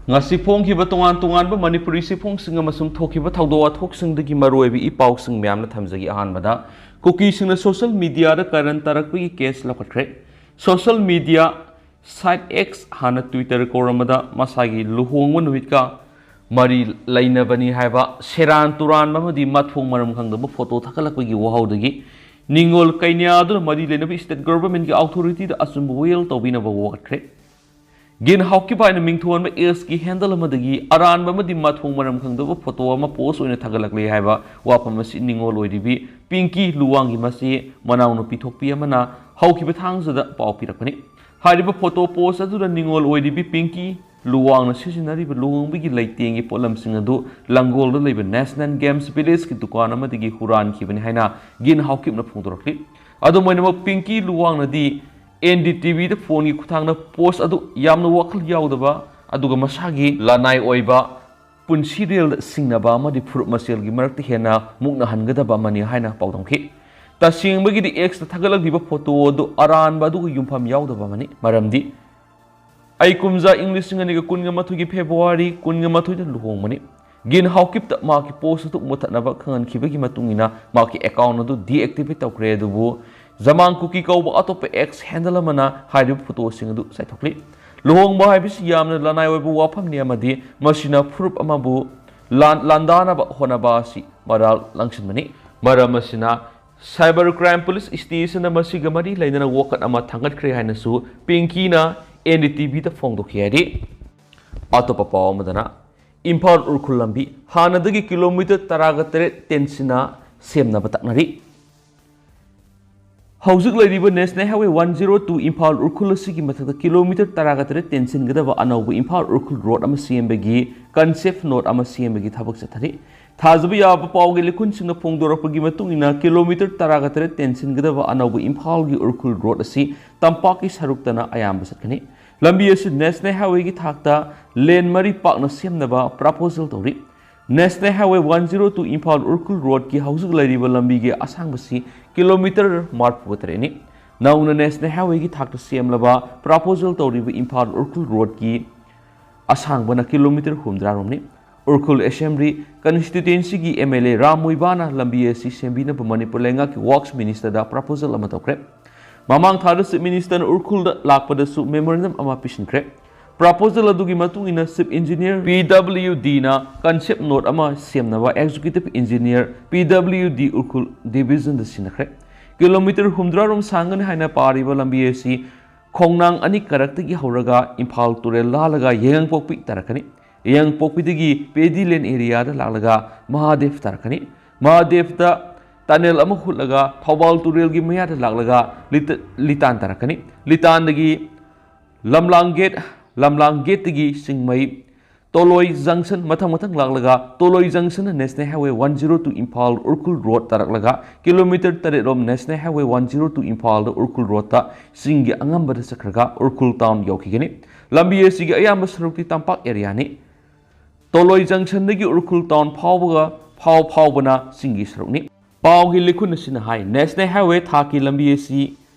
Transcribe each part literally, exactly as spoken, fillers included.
ꯉꯁꯤ ꯐꯣꯡꯈꯤꯕ ꯇꯣꯉꯥꯟ ꯇꯣꯉꯥꯟꯕ ꯃꯅꯤꯄꯨꯔꯤ ꯆꯦꯐꯣꯡꯁꯤꯡ ꯑꯃꯁꯨꯡ ꯊꯣꯛꯈꯤꯕ ꯊꯧꯗꯣꯛ ꯋꯥꯊꯣꯛꯁꯤꯡꯗꯒꯤ ꯃꯔꯨꯑꯣꯏꯕ ꯏ ꯄꯥꯎꯁꯤꯡ ꯃꯌꯥꯝꯅ ꯊꯝꯖꯒꯦ꯫ ꯑꯍꯥꯟꯕꯗ, ꯀꯨꯀꯤꯁꯤꯡꯅ ꯁꯣꯁꯤꯌꯦꯜ ꯃꯤꯗꯤꯌꯥꯗ ꯀꯥꯔꯟ ꯇꯥꯔꯛꯄꯒꯤ ꯀꯦꯁ ꯂꯧꯈꯠꯈ꯭ꯔꯦ꯫ ꯁꯣꯁꯤꯌꯦꯜ ꯃꯤꯗꯤꯌꯥ ꯁꯥꯏꯠ ꯑꯦꯛꯁ, ꯍꯥꯟꯅ ꯇ꯭ꯋꯤꯇꯔ ꯀꯧꯔꯝꯕꯗ, ꯃꯁꯥꯒꯤ ꯂꯨꯍꯣꯡꯕ ꯅꯨꯃꯤꯠꯀ ꯃꯔꯤ ꯂꯩꯅꯕꯅꯤ ꯍꯥꯏꯕ ꯁꯦꯔꯥꯟ ꯇꯨꯔꯥꯟꯕ ꯑꯃꯗꯤ ꯃꯊꯣꯡ ꯃꯔꯝ ꯈꯪꯗꯕ ꯐꯣꯇꯣ ꯊꯥꯒꯠꯂꯛꯄꯒꯤ ꯋꯥꯍꯧꯗꯒꯤ ꯅꯤꯡꯉꯣꯜ ꯀꯩꯅ꯭ꯌꯥ ꯑꯗꯨꯅ ꯃꯔꯤ ꯂꯩꯅꯕ ꯁ꯭ꯇꯦꯠ ꯒꯣꯚꯔꯟꯃꯦꯟꯠꯀꯤ ꯑꯣꯊꯣꯔꯤꯇꯤꯗ ꯑꯆꯨꯝꯕ ꯋꯥꯌꯦꯜ ꯇꯧꯕꯤꯅꯕ ꯋꯥꯀꯠꯈ꯭ꯔꯦ꯫ ꯒꯤꯟ ꯍꯥꯎꯀꯤꯞ ꯍꯥꯏꯅ ꯃꯤꯡꯊꯣꯟꯕ ꯑꯦꯛꯁꯀꯤ ꯍꯦꯟꯗꯜ ꯑꯃꯗꯒꯤ ꯑꯔꯥꯟꯕ ꯑꯃꯗꯤ ꯃꯊꯣꯡ ꯃꯔꯝ ꯈꯪꯗꯕ ꯐꯣꯇꯣ ꯑꯃ ꯄꯣꯁ ꯑꯣꯏꯅ ꯊꯥꯒꯠꯂꯛꯂꯦ ꯍꯥꯏꯕ ꯋꯥꯐꯝ ꯑꯁꯤ ꯅꯤꯡꯉꯣꯜ ꯑꯣꯏꯔꯤꯕꯤ ꯄꯤꯡꯀꯤ ꯂꯨꯋꯥꯡꯒꯤ ꯃꯆꯦ ꯃꯅꯥꯎꯅꯨꯄꯤ ꯊꯣꯛꯄꯤ ꯑꯃꯅ ꯍꯧꯈꯤꯕ ꯊꯥꯡꯖꯗ ꯄꯥꯎ ꯄꯤꯔꯛꯄꯅꯤ꯫ ꯍꯥꯏꯔꯤꯕ ꯐꯣꯇꯣ ꯄꯣꯁ ꯑꯗꯨꯗ ꯅꯤꯡꯉꯣꯜ ꯑꯣꯏꯔꯤꯕꯤ ꯄꯤꯡꯀꯤ ꯂꯨꯋꯥꯡꯅ ꯁꯤꯖꯤꯟꯅꯔꯤꯕ ꯂꯨꯍꯣꯡꯕꯒꯤ ꯂꯩꯇꯦꯡꯒꯤ ꯄꯣꯠꯂꯝꯁꯤꯡ ꯑꯗꯨ ꯂꯥꯡꯒꯣꯜꯗ ꯂꯩꯕ ꯅꯦꯁꯅꯦꯜ ꯒꯦꯝꯁ ꯚꯤꯂꯦꯖꯀꯤ ꯗꯨꯀꯥꯟ ꯑꯃꯗꯒꯤ ꯍꯨꯔꯥꯟꯈꯤꯕꯅꯤ ꯍꯥꯏꯅ ꯒꯤꯟ ꯍꯥꯎꯀꯤꯞꯅ ꯐꯣꯡꯗꯣꯔꯛꯂꯤ꯫ ꯑꯗꯨꯝ ꯑꯣꯏꯅꯃꯛ, ꯄꯤꯡꯀꯤ ꯂꯨꯋꯥꯡꯅꯗꯤ ꯑꯦꯟ ꯗꯤ ꯇꯤ ꯚꯤꯗ ꯐꯣꯟꯒꯤ ꯈꯨꯠꯊꯥꯡꯗ ꯄꯣꯁ ꯑꯗꯨ ꯌꯥꯝꯅ ꯋꯥꯈꯜ ꯌꯥꯎꯗꯕ ꯑꯗꯨꯒ ꯃꯁꯥꯒꯤ ꯂꯅꯥꯏ ꯑꯣꯏꯕ ꯄꯨꯟꯁꯤꯔꯦꯜꯗ ꯁꯤꯡꯅꯕ ꯑꯃꯗꯤ ꯐꯨꯔꯨꯞ ꯃꯁꯦꯜꯒꯤ ꯃꯔꯛꯇ ꯍꯦꯟꯅ ꯃꯨꯛꯅꯍꯟꯒꯗꯕ ꯑꯃꯅꯤ ꯍꯥꯏꯅ ꯄꯥꯎꯗꯝꯈꯤ꯫ ꯇꯁꯦꯡꯕꯒꯤꯗꯤ, ꯑꯦꯛꯁꯇ ꯊꯥꯒꯠꯂꯛꯂꯤꯕ ꯐꯣꯇꯣ ꯑꯗꯨ ꯑꯔꯥꯟꯕ ꯑꯗꯨꯒ ꯌꯨꯝꯐꯝ ꯌꯥꯎꯗꯕ ꯑꯃꯅꯤ, ꯃꯔꯝꯗꯤ ꯑꯩ ꯀꯨꯝꯖꯥ ꯏꯪ ꯂꯤꯁꯤꯡ ꯑꯅꯤꯒ ꯀꯨꯟꯒ ꯃꯥꯊꯣꯏꯒꯤ ꯐꯦꯕ꯭ꯔꯨꯋꯥꯔꯤ ꯀꯨꯟꯒ ꯃꯥꯊꯣꯏꯗ ꯂꯨꯍꯣꯡꯕꯅꯤ꯫ ꯒꯤꯟ ꯍꯥꯎꯀꯤꯞꯇ ꯃꯍꯥꯛꯀꯤ ꯄꯣꯁ ꯑꯗꯨ ꯃꯨꯊꯠꯅꯕ ꯈꯪꯍꯟꯈꯤꯕꯒꯤ ꯃꯇꯨꯡ ꯏꯟꯅ ꯃꯍꯥꯛꯀꯤ ꯑꯦꯀꯥꯎꯟ ꯑꯗꯨ ꯗꯤꯑꯦꯛꯇꯤꯚꯦꯠ ꯇꯧꯈ꯭ꯔꯦ, ꯑꯗꯨꯕꯨ ꯖꯃꯥꯡ ꯀꯨꯀꯤ ꯀꯧꯕ ꯑꯇꯣꯞꯄ ꯑꯦꯛꯁ ꯍꯦꯟꯗꯜ ꯑꯃꯅ ꯍꯥꯏꯔꯤꯕ ꯐꯣꯇꯣꯁꯤꯡ ꯑꯗꯨ ꯆꯥꯏꯊꯣꯛꯂꯤ꯫ ꯂꯨꯍꯣꯡꯕ ꯍꯥꯏꯕꯁꯤ ꯌꯥꯝꯅ ꯂꯅꯥꯏ ꯑꯣꯏꯕ ꯋꯥꯐꯝꯅꯤ ꯑꯃꯗꯤ ꯃꯁꯤꯅ ꯐꯨꯔꯨꯞ ꯑꯃꯕꯨ ꯂꯥꯟ-, ꯂꯥꯟꯗꯥꯅꯕ ꯍꯣꯠꯅꯕ ꯑꯁꯤ ꯃꯔꯥꯜ ꯂꯪꯁꯤꯟꯕꯅꯤ꯫ ꯃꯔꯝ ꯑꯁꯤꯅ, ꯁꯥꯏꯕꯔ ꯀ꯭ꯔꯥꯏꯝ ꯄꯨꯂꯤꯁ ꯁ꯭ꯇꯦꯁꯟꯗ ꯃꯁꯤꯒ ꯃꯔꯤ ꯂꯩꯅꯅ ꯋꯥꯀꯠ ꯑꯃ ꯊꯥꯡꯒꯠꯈ꯭ꯔꯦ ꯍꯥꯏꯅꯁꯨ ꯄꯤꯡꯀꯤꯅ ꯑꯦꯟ ꯗꯤ ꯇꯤ ꯚꯤꯗ ꯐꯣꯡꯗꯣꯛꯈꯤ ꯍꯥꯏꯔꯤ꯫ ꯑꯇꯣꯞꯄ ꯄꯥꯎ ꯑꯃꯗꯅ, ꯏꯝꯐꯥꯜ ꯎꯈ꯭ꯔꯨꯜ ꯂꯝꯕꯤ ꯍꯥꯟꯅꯗꯒꯤ ꯀꯤꯂꯣꯃꯤꯇꯔ ꯇꯔꯥꯒ ꯇꯔꯦꯠ ꯇꯦꯟꯁꯤꯟꯅ ꯁꯦꯝꯅꯕ ꯇꯛꯅꯔꯤ꯫ ꯍꯧꯖꯤꯛ ꯂꯩꯔꯤꯕ national highway one zero two Imphal Ukhrul ꯑꯁꯤꯒꯤ ꯃꯊꯛꯇ ꯀꯤꯂꯣꯃꯤꯇꯔ ꯇꯔꯥꯒ ꯇꯔꯦꯠ ꯇꯦꯟꯁꯤꯟꯒꯗꯕ ꯑꯅꯧꯕ ꯏꯝꯐꯥꯜ ꯎꯈ꯭ꯔꯨꯜ ꯔꯣꯗ ꯑꯃ ꯁꯦꯝꯕꯒꯤ ꯀꯟꯁꯦꯞ ꯅꯣꯠ ꯑꯃ ꯁꯦꯝꯕꯒꯤ ꯊꯕꯛ ꯆꯠꯊꯔꯤ꯫ ꯊꯥꯖꯕ ꯌꯥꯕ ꯄꯥꯎꯒꯤ ꯂꯤꯈꯨꯟꯁꯤꯡꯅ ꯐꯣꯡꯗꯣꯔꯛꯄꯒꯤ ꯃꯇꯨꯡ ꯏꯟꯅ, ꯀꯤꯂꯣꯃꯤꯇꯔ ꯇꯔꯥꯒ ꯇꯔꯦꯠ ꯇꯦꯟꯁꯤꯟꯒꯗꯕ ꯑꯅꯧꯕ ꯏꯝꯐꯥꯜꯒꯤ ꯎꯈ꯭ꯔꯨꯜ ꯔꯣꯗ ꯑꯁꯤ ꯇꯝꯄꯥꯛꯀꯤ ꯁꯔꯨꯛꯇꯅ ꯑꯌꯥꯝꯕ ꯆꯠꯀꯅꯤ꯫ ꯂꯝꯕꯤ ꯑꯁꯤ ꯅꯦꯁꯅꯦꯜ ꯍꯥꯏꯋꯦꯒꯤ ꯊꯥꯛꯇ ꯂꯦꯟ ꯃꯔꯤ ꯄꯥꯛꯅ ꯁꯦꯝꯅꯕ ꯄ꯭ꯔꯄꯣꯖꯦꯜ ꯇꯧꯔꯤ꯫ National highway one zero two Imphal Ukhrul ꯔꯣꯗꯀꯤ ꯍꯧꯖꯤꯛ ꯂꯩꯔꯤꯕ ꯂꯝꯕꯤꯒꯤ ꯑꯁꯥꯡꯕꯁꯤ ꯀꯤꯂꯣꯃꯤꯇꯔ ꯃꯔꯤꯐꯨ ꯇꯔꯦꯠꯅꯤ꯫ ꯅꯧꯅ ꯅꯦꯁꯅꯦꯜ ꯍꯥꯏꯋꯦꯒꯤ ꯊꯥꯛꯇ ꯁꯦꯝꯂꯕ ꯄ꯭ꯔꯄꯣꯖꯦꯜ ꯇꯧꯔꯤꯕ ꯏꯝꯐꯥꯜ ꯎꯈ꯭ꯔꯨꯜ ꯔꯣꯗꯀꯤ ꯑꯁꯥꯡꯕꯅ ꯀꯤꯂꯣꯃꯤꯇꯔ ꯍꯨꯝꯗ꯭ꯔꯥ ꯔꯣꯝꯅꯤ꯫ ꯎꯔꯈꯨꯜ ꯑꯦꯁꯦꯝꯕ꯭ꯂꯤ ꯀꯟꯁꯇꯤꯇ꯭ꯋꯦꯟꯁꯤꯒꯤ ꯑꯦꯝ ꯑꯦꯜ ꯑꯦ ꯔꯥꯝ ꯃꯣꯏꯕꯥꯅ ꯂꯝꯕꯤ ꯑꯁꯤ ꯁꯦꯝꯕꯤꯅꯕ ꯃꯅꯤꯄꯨꯔ ꯂꯩꯉꯥꯛꯀꯤ ꯋꯥꯔꯛꯁ ꯃꯤꯅꯤꯁꯇꯔꯗ ꯄ꯭ꯔꯄꯣꯖꯦꯜ ꯑꯃ ꯇꯧꯈ꯭ꯔꯦ꯫ ꯃꯃꯥꯡ ꯊꯥꯗ ꯆꯤꯐ ꯃꯤꯅꯤꯁꯇꯔꯅ ꯎꯔꯈꯨꯜꯗ ꯂꯥꯛꯄꯗꯁꯨ ꯃꯦꯃꯣꯔꯦꯟꯗꯝ ꯑꯃ ꯄꯤꯁꯤꯟꯈ꯭ꯔꯦ꯫ ꯄ꯭ꯔꯄꯣꯖꯦꯜ ꯑꯗꯨꯒꯤ ꯃꯇꯨꯡ ꯏꯟꯅ ꯆꯤꯐ ꯏꯟꯖꯤꯅꯤꯌꯔ ꯄꯤ ꯗꯕ꯭ꯂꯤꯎ ꯗꯤꯅ ꯀꯟꯁꯦꯞ ꯅꯣꯠ ꯑꯃ ꯁꯦꯝꯅꯕ ꯑꯦꯛꯖꯤꯀ꯭ꯌꯨꯇꯤꯚ ꯏꯟꯖꯤꯅꯤꯌꯔ ꯄꯤ ꯗꯕ꯭ꯂꯤꯎ ꯗꯤ ꯎꯔꯈꯨꯜ ꯗꯤꯕꯤꯖꯟꯗ ꯁꯤꯟꯅꯈ꯭ꯔꯦ꯫ ꯀꯤꯂꯣꯃꯤꯇꯔ ꯍꯨꯝꯗ꯭ꯔꯥ ꯔꯣꯝ ꯁꯥꯡꯒꯅꯤ ꯍꯥꯏꯅ ꯄꯥꯔꯤꯕ ꯂꯝꯕꯤ ꯑꯁꯤ ꯈꯣꯡꯅꯥꯡ ꯑꯅꯤ ꯀꯔꯛꯇꯒꯤ ꯍꯧꯔꯒ ꯏꯝꯐꯥꯜ ꯇꯨꯔꯦꯜ ꯂꯥꯜꯂꯒ ꯌꯥꯏꯉꯪꯄꯣꯛꯄꯤ ꯇꯥꯔꯛꯀꯅꯤ꯫ ꯌꯥꯏꯉꯪꯄꯣꯛꯄꯤꯗꯒꯤ ꯄꯦꯗꯤ ꯂꯦꯟ ꯑꯦꯔꯤꯌꯥꯗ ꯂꯥꯛꯂꯒ ꯃꯍꯥꯗꯦꯕ ꯇꯥꯔꯛꯀꯅꯤ꯫ ꯃꯍꯥꯗꯦꯕꯇ ꯇꯅꯦꯜ ꯑꯃ ꯍꯨꯠꯂꯒ ꯊꯧꯕꯥꯜ ꯇꯨꯔꯦꯜꯒꯤ ꯃꯌꯥꯗ ꯂꯥꯛꯂꯒ ꯂꯤꯇ-, ꯂꯤꯇꯥꯟ ꯇꯥꯔꯛꯀꯅꯤ꯫ ꯂꯤꯇꯥꯟꯗꯒꯤ ꯂꯝꯂꯥꯡ ꯒꯦꯠ, ꯂꯝꯂꯥꯡ ꯒꯦꯠꯇꯒꯤ ꯆꯤꯡꯃꯩ, ꯇꯣꯂꯣꯏ ꯖꯪꯁꯟ ꯃꯊꯪ ꯃꯊꯪ ꯂꯥꯛꯂꯒ ꯇꯣꯂꯣꯏ ꯖꯪꯁꯟꯅ national highway one zero two Imphal Ukhrul road ꯇꯥꯔꯛꯂꯒ ꯀꯤꯂꯣꯃꯤꯇꯔ ꯇꯔꯦꯠ ꯔꯣꯝ national highway one zero two ꯏꯝꯐꯥꯜꯗ ꯎꯔꯈꯨꯜ ꯔꯣꯗꯇ ꯆꯤꯡꯒꯤ ꯑꯉꯝꯕꯗ ꯆꯠꯈ꯭ꯔꯒ ꯎꯔꯈꯨꯜ ꯇꯥꯎꯟ ꯌꯧꯈꯤꯒꯅꯤ꯫ ꯂꯝꯕꯤ ꯑꯁꯤꯒꯤ ꯑꯌꯥꯝꯕ ꯁꯔꯨꯛꯇꯤ ꯇꯝꯄꯥꯛ ꯑꯦꯔꯤꯌꯥꯅꯤ꯫ ꯇꯣꯂꯣꯏ ꯖꯪꯁꯟꯗꯒꯤ ꯎꯔꯈꯨꯜ ꯇꯥꯎꯟ ꯐꯥꯎꯕꯒ ꯐꯥꯎ ꯐꯥꯎꯕꯅ ꯆꯤꯡꯒꯤ ꯁꯔꯨꯛꯅꯤ꯫ ꯄꯥꯎꯒꯤ ꯂꯤꯈꯨꯟ ꯑꯁꯤꯅ ꯍꯥꯏ, ꯅꯦꯁꯅꯦꯜ ꯍꯥꯏꯋꯦ ꯊꯥꯛꯀꯤ ꯂꯝꯕꯤ ꯑꯁꯤ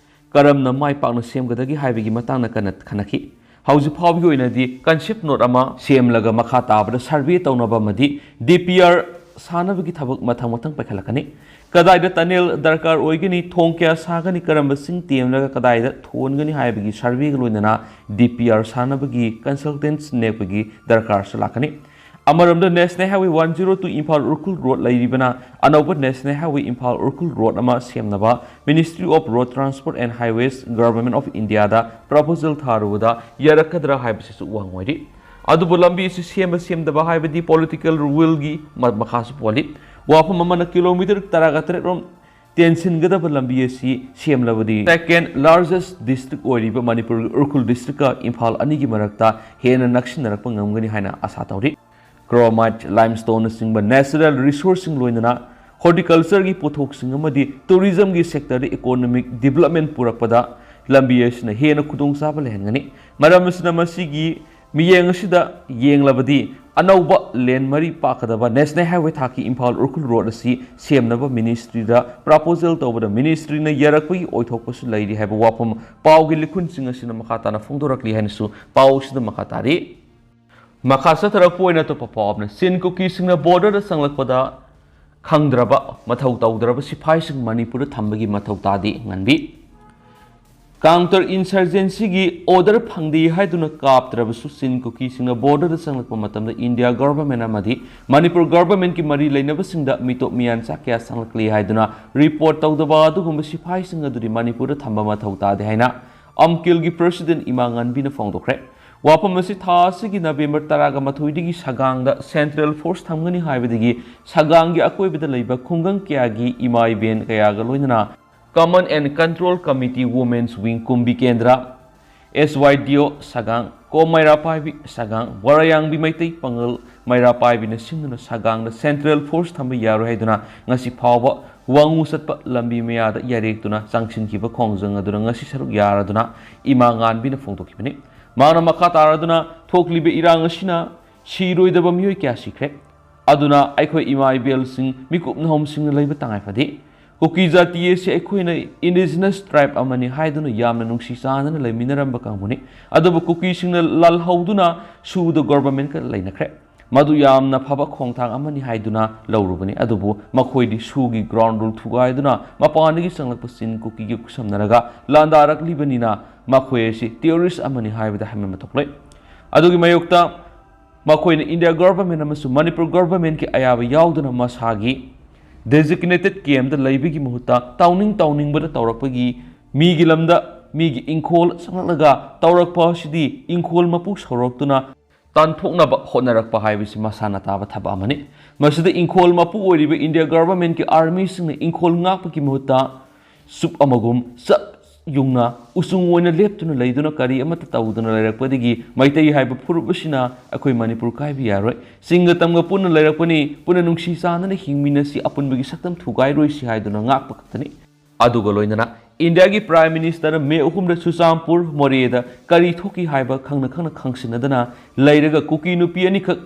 ꯀꯔꯝꯅ ꯃꯥꯏ ꯄꯥꯛꯅ ꯁꯦꯝꯒꯗꯒꯦ ꯍꯥꯏꯕꯒꯤ ꯃꯇꯥꯡꯗ ꯀꯟꯅ ꯈꯟꯅꯈꯤ꯫ ꯍꯧꯖꯤꯛ ꯐꯥꯎꯕꯒꯤ ꯑꯣꯏꯅꯗꯤ ꯀꯟꯁꯦꯞ ꯅꯣꯠ ꯑꯃ ꯁꯦꯝꯂꯒ ꯃꯈꯥ ꯇꯥꯕꯗ ꯁꯔꯚꯦ ꯇꯧꯅꯕ ꯑꯃꯗꯤ ꯗꯤ ꯄꯤ ꯑꯥꯔ ꯁꯥꯟꯅꯕꯒꯤ ꯊꯕꯛ ꯃꯊꯪ ꯃꯊꯪ ꯄꯥꯏꯈꯠꯂꯛꯀꯅꯤ꯫ ꯀꯗꯥꯏꯗ ꯇꯅꯦꯜ ꯗꯔꯀꯥꯔ ꯑꯣꯏꯒꯅꯤ, ꯊꯣꯡ ꯀꯌꯥ ꯁꯥꯒꯅꯤ, ꯀꯔꯝꯕ ꯆꯤꯡ ꯇꯦꯝꯂꯒ ꯀꯗꯥꯏꯗ ꯊꯣꯟꯒꯅꯤ ꯍꯥꯏꯕꯒꯤ ꯁꯔꯚꯦꯒ ꯂꯣꯏꯅꯅ ꯗꯤ ꯄꯤ ꯑꯥꯔ ꯁꯥꯟꯅꯕꯒꯤ ꯀꯟꯁꯜꯇꯦꯟꯁ ꯅꯦꯛꯄꯒꯤ ꯗꯔꯀꯥꯔꯁꯨ ꯂꯥꯛꯀꯅꯤ꯫ ꯑꯃꯔꯣꯝꯗ national highway one zero two Imphal Ukhrul road ꯂꯩꯔꯤꯕꯅ ꯑꯅꯧꯕ national highway Imphal Ukhrul road ꯑꯃ ꯁꯦꯝꯅꯕ Ministry of Road Transport and Highways, Government of Indiaꯗ ꯄ꯭ꯔꯄꯣꯖꯦꯜ ꯊꯥꯔꯨꯕꯗ ꯌꯥꯔꯛꯀꯗ꯭ꯔꯥ ꯍꯥꯏꯕꯁꯤꯁꯨ ꯋꯥꯡ ꯑꯣꯏꯔꯤ꯫ ꯑꯗꯨꯕꯨ ꯂꯝꯕꯤ ꯑꯁꯤ ꯁꯦꯝꯕ ꯁꯦꯝꯗꯕ ꯍꯥꯏꯕꯗꯤ ꯄꯣꯂꯤꯇꯤꯀꯦꯜ ꯋꯤꯜꯒꯤ ꯃ-, ꯃꯈꯥꯁꯨ ꯄꯣꯜꯂꯤ꯫ ꯋꯥꯐꯝ ꯑꯃꯅ ꯀꯤꯂꯣꯃꯤꯇꯔ ꯇꯔꯥꯒ ꯇꯔꯦꯠ ꯔꯣꯝ ꯇꯦꯟꯁꯤꯟꯒꯗꯕ ꯂꯝꯕꯤ ꯑꯁꯤ ꯁꯦꯝꯂꯕꯗꯤ second largest district ꯑꯣꯏꯔꯤꯕ ꯃꯅꯤꯄꯨꯔꯒꯤ ꯎꯔꯈꯨꯜ ꯗꯤꯁꯇ꯭ꯔꯤꯛꯀ ꯏꯝꯐꯥꯜ ꯑꯅꯤꯒꯤ ꯃꯔꯛꯇ ꯍꯦꯟꯅ ꯅꯛꯁꯤꯟꯅꯔꯛꯄ ꯉꯝꯒꯅꯤ ꯍꯥꯏꯅ ꯑꯥꯁꯥ ꯇꯧꯔꯤ꯫ Chromite, limestoneꯅꯆꯤꯡꯕ natural resourceꯁꯤꯡ ꯂꯣꯏꯅꯅ horticultureꯒꯤ ꯄꯣꯠꯊꯣꯛꯁꯤꯡ ꯑꯃꯗꯤ tourismꯒꯤ sectorꯗ economic development ꯄꯨꯔꯛꯄꯗ ꯂꯝꯕꯤ ꯑꯁꯤꯅ ꯍꯦꯟꯅ ꯈꯨꯗꯣꯡꯆꯥꯕ ꯂꯩꯍꯟꯒꯅꯤ꯫ ꯃꯔꯝ ꯑꯁꯤꯅ ꯃꯁꯤꯒꯤ ꯃꯤꯠꯌꯦꯡ ꯑꯁꯤꯗ ꯌꯦꯡꯂꯕꯗꯤ ꯑꯅꯧꯕ ꯂꯦꯟ ꯃꯔꯤ ꯄꯥꯛꯀꯗꯕ ꯅꯦꯁꯅꯦꯜ ꯍꯥꯏꯋꯦ ꯊꯥꯛꯀꯤ ꯏꯝꯐꯥꯜ ꯎꯔꯈꯨꯜ ꯔꯣꯗ ꯑꯁꯤ ꯁꯦꯝꯅꯕ ꯃꯤꯅꯤꯁꯇ꯭ꯔꯤꯗ ꯄ꯭ꯔꯄꯣꯖꯦꯜ ꯇꯧꯕꯗ ꯃꯤꯅꯤꯁꯇ꯭ꯔꯤꯅ ꯌꯥꯔꯛꯄꯒꯤ ꯑꯣꯏꯊꯣꯛꯄꯁꯨ ꯂꯩꯔꯤ ꯍꯥꯏꯕ ꯋꯥꯐꯝ ꯄꯥꯎꯒꯤ ꯂꯤꯈꯨꯟꯁꯤꯡ ꯑꯁꯤꯅ ꯃꯈꯥ ꯇꯥꯅ ꯐꯣꯡꯗꯣꯔꯛꯂꯤ ꯍꯥꯏꯅꯁꯨ ꯄꯥꯎ ꯑꯁꯤꯗ ꯃꯈꯥ ꯇꯥꯔꯤ꯫ ꯃꯈꯥ ꯆꯠꯊꯔꯛꯄ ꯑꯣꯏꯅ ꯑꯇꯣꯞꯄ ꯄꯥꯎ ꯑꯃꯅ, ꯆꯤꯟ ꯀꯨꯀꯤꯁꯤꯡꯅ borderꯗ ꯆꯪꯂꯛꯄꯗ ꯈꯪꯗ꯭ꯔꯕ, ꯃꯊꯧ ꯇꯧꯗ꯭ꯔꯕ ꯁꯤꯐꯥꯏꯁꯤꯡ ꯃꯅꯤꯄꯨꯔꯗ ꯊꯝꯕꯒꯤ ꯃꯊꯧ ꯇꯥꯗꯦ꯫ ꯉꯟꯕꯤ꯫ Counter insurgencyꯒꯤ order ꯐꯪꯗꯦ ꯍꯥꯏꯗꯨꯅ ꯀꯥꯞꯇ꯭ꯔꯕꯁꯨ ꯆꯤꯟ ꯀꯨꯀꯤꯁꯤꯡꯅ borderꯗ ꯆꯪꯂꯛꯄ ꯃꯇꯝꯗ India government ꯑꯃꯗꯤ ꯃꯅꯤꯄꯨꯔ governmentꯀꯤ ꯃꯔꯤ ꯂꯩꯅꯕꯁꯤꯡꯗ ꯃꯤꯇꯣꯞ ꯃꯤꯌꯥꯟꯆꯥ ꯀꯌꯥ ꯆꯪꯂꯛꯂꯤ ꯍꯥꯏꯗꯨꯅ report ꯇꯧꯗꯕ ꯑꯗꯨꯒꯨꯝꯕ ꯁꯤꯐꯥꯏꯁꯤꯡ ꯑꯗꯨꯗꯤ ꯃꯅꯤꯄꯨꯔꯗ ꯊꯝꯕ ꯃꯊꯧ ꯇꯥꯗꯦ ꯍꯥꯏꯅ ꯑꯝꯀꯤꯜꯒꯤ president ꯏꯃꯥ ꯉꯥꯟꯕꯤꯅ ꯐꯣꯡꯗꯣꯛꯈ꯭ꯔꯦ꯫ ꯋꯥꯐꯝ ꯑꯁꯤ ꯊꯥ ꯑꯁꯤꯒꯤ November ꯇꯔꯥꯒ ꯃꯥꯊꯣꯏꯗꯒꯤ ꯁꯒꯥꯡꯗ central force ꯊꯝꯒꯅꯤ ꯍꯥꯏꯕꯗꯒꯤ ꯁꯒꯥꯡꯒꯤ ꯑꯀꯣꯏꯕꯗ ꯂꯩꯕ ꯈꯨꯡꯒꯪ ꯀꯌꯥꯒꯤ ꯏꯃꯥ ꯏꯕꯦꯟ ꯀꯌꯥꯒ ꯂꯣꯏꯅꯅ Command and Control Committee Women's Wing ꯀꯨꯝꯕꯤ ꯀꯦꯟꯗ꯭ꯔ, SYDO ꯁꯒꯥꯡ, ꯀꯣꯝ ꯃꯩꯔꯥ ꯄꯥꯏꯕꯤ ꯁꯒꯥꯡ, ꯋꯥꯔꯥꯌꯥꯡꯕꯤ ꯃꯩꯇꯩ ꯄꯥꯉꯜ ꯃꯩꯔꯥ ꯄꯥꯏꯕꯤꯅ ꯁꯤꯡꯗꯨꯅ ꯁꯒꯥꯡꯗ central force ꯊꯝꯕ ꯌꯥꯔꯣꯏ ꯍꯥꯏꯗꯨꯅ ꯉꯁꯤ ꯐꯥꯎꯕ ꯋꯥꯉꯨ ꯆꯠꯄ ꯂꯝꯕꯤ ꯃꯌꯥꯗ ꯌꯥꯔꯦꯛꯇꯨꯅ ꯆꯪꯁꯤꯟꯈꯤꯕ ꯈꯣꯡꯖꯪ ꯑꯗꯨꯅ ꯉꯁꯤ ꯁꯔꯨꯛ ꯌꯥꯔꯗꯨꯅ ꯏꯃꯥ ꯉꯥꯟꯕꯤꯅ ꯐꯣꯡꯗꯣꯛꯈꯤꯕꯅꯤ꯫ ꯃꯍꯥꯛꯅ ꯃꯈꯥ ꯇꯥꯔꯗꯨꯅ ꯊꯣꯛꯂꯤꯕ ꯏꯔꯥꯡ ꯑꯁꯤꯅ ꯁꯤꯔꯣꯏꯗꯕ ꯃꯤꯑꯣꯏ ꯀꯌꯥ ꯁꯤꯈ꯭ꯔꯦ꯫ ꯑꯗꯨꯅ ꯑꯩꯈꯣꯏ ꯏꯃꯥ ꯏꯕꯦꯜꯁꯤꯡ ꯃꯤꯀꯨꯞ ꯅꯍꯣꯝꯁꯤꯡꯅ ꯂꯩꯕ ꯇꯉꯥꯏ ꯐꯗꯦ꯫ ꯀꯨꯀꯤ ꯖꯥꯇꯤ ꯑꯁꯤ ꯑꯩꯈꯣꯏꯅ indigenous tribe ꯑꯃꯅꯤ ꯍꯥꯏꯗꯨꯅ ꯌꯥꯝꯅ ꯅꯨꯡꯁꯤ ꯆꯥꯟꯅꯅ ꯂꯩꯃꯤꯟꯅꯔꯝꯕ ꯀꯥꯡꯕꯨꯅꯤ꯫ ꯑꯗꯨꯕꯨ ꯀꯨꯀꯤꯁꯤꯡꯅ ꯂꯥꯜꯍꯧꯗꯨꯅ ꯁꯨꯗ governmentꯀ ꯂꯩꯅꯈ꯭ꯔꯦ꯫ ꯃꯗꯨ ꯌꯥꯝꯅ ꯐꯕ ꯈꯣꯡꯊꯥꯡ ꯑꯃꯅꯤ ꯍꯥꯏꯗꯨꯅ ꯂꯧꯔꯨꯕꯅꯤ꯫ ꯑꯗꯨꯕꯨ ꯃꯈꯣꯏꯗꯤ ꯁꯨꯒꯤ ground rule ꯊꯨꯒꯥꯏꯗꯨꯅ ꯃꯄꯥꯟꯗꯒꯤ ꯆꯪꯂꯛꯄ ꯆꯤꯟ ꯀꯨꯀꯤꯒ ꯈꯨꯠꯁꯝꯅꯔꯒ ꯂꯥꯟꯗꯥꯔꯛꯂꯤꯕꯅꯤꯅ ꯃꯈꯣꯏ ꯑꯁꯤ terrorist ꯑꯃꯅꯤ ꯍꯥꯏꯕꯗ ꯍꯥꯏꯃꯟꯕ ꯊꯣꯛꯂꯣꯏ꯫ ꯑꯗꯨꯒꯤ ꯃꯥꯌꯣꯛꯇ ꯃꯈꯣꯏꯅ India government ꯑꯃꯁꯨꯡ ꯃꯅꯤꯄꯨꯔ governmentꯀꯤ ꯑꯌꯥꯕ ꯌꯥꯎꯗꯅ ꯃꯁꯥꯒꯤ designated campꯇ ꯂꯩꯕꯒꯤ ꯃꯍꯨꯠꯇ ꯇꯧꯅꯤꯡ ꯇꯧꯅꯤꯡꯕꯗ ꯇꯧꯔꯛꯄꯒꯤ, ꯃꯤꯒꯤ ꯂꯝꯗ ꯃꯤꯒꯤ ꯏꯪꯈꯣꯜ ꯆꯪꯂꯛꯂꯒ ꯇꯧꯔꯛꯄ ꯑꯁꯤꯗꯤ ꯏꯪꯈꯣꯜ ꯃꯄꯨ ꯁꯧꯔꯛꯇꯨꯅ ꯇꯥꯟꯊꯣꯛꯅꯕ ꯍꯣꯠꯅꯔꯛꯄ ꯍꯥꯏꯕꯁꯤ ꯃꯁꯥꯅ ꯇꯥꯕ ꯊꯕꯛ ꯑꯃꯅꯤ꯫ ꯃꯁꯤꯗ ꯏꯪꯈꯣꯜ ꯃꯄꯨ ꯑꯣꯏꯔꯤꯕ India governmentꯀꯤ armyꯁꯤꯡꯅ ꯏꯪꯈꯣꯜ ꯉꯥꯛꯄꯒꯤ ꯃꯍꯨꯠꯇ ꯆꯨꯞ ꯑꯃꯒꯨꯝ ꯆꯞ ꯌꯨꯡꯅ ꯎꯆꯨꯡ ꯑꯣꯏꯅ ꯂꯦꯞꯇꯨꯅ ꯂꯩꯗꯨꯅ ꯀꯔꯤ ꯑꯃꯠꯇ ꯇꯧꯗꯅ ꯂꯩꯔꯛꯄꯗꯒꯤ ꯃꯩꯇꯩ ꯍꯥꯏꯕ ꯐꯨꯔꯨꯞ ꯑꯁꯤꯅ ꯑꯩꯈꯣꯏ ꯃꯅꯤꯄꯨꯔ ꯀꯥꯏꯕ ꯌꯥꯔꯣꯏ, ꯆꯤꯡꯒ ꯇꯝꯒ ꯄꯨꯟꯅ ꯂꯩꯔꯛꯄꯅꯤ, ꯄꯨꯟꯅ ꯅꯨꯡꯁꯤ ꯆꯥꯟꯅꯅ ꯍꯤꯡꯃꯤꯟꯅꯁꯤ, ꯑꯄꯨꯟꯕꯒꯤ ꯁꯛꯇꯝ ꯊꯨꯒꯥꯏꯔꯣꯏꯁꯤ ꯍꯥꯏꯗꯨꯅ ꯉꯥꯛꯄ ꯈꯛꯇꯅꯤ꯫ ꯑꯗꯨꯒ ꯂꯣꯏꯅꯅ Indiaꯒꯤ Prime Ministerꯅ May ꯑꯍꯨꯝꯗ ꯆꯨꯔꯆꯥꯟꯄꯨꯔ ꯃꯣꯔꯦꯗ ꯀꯔꯤ ꯊꯣꯛꯈꯤ ꯍꯥꯏꯕ ꯈꯪꯅ ꯈꯪꯅ ꯈꯪꯁꯤꯟꯅꯗꯅ ꯂꯩꯔꯒ ꯀꯨꯀꯤ ꯅꯨꯄꯤ ꯑꯅꯤꯈꯛ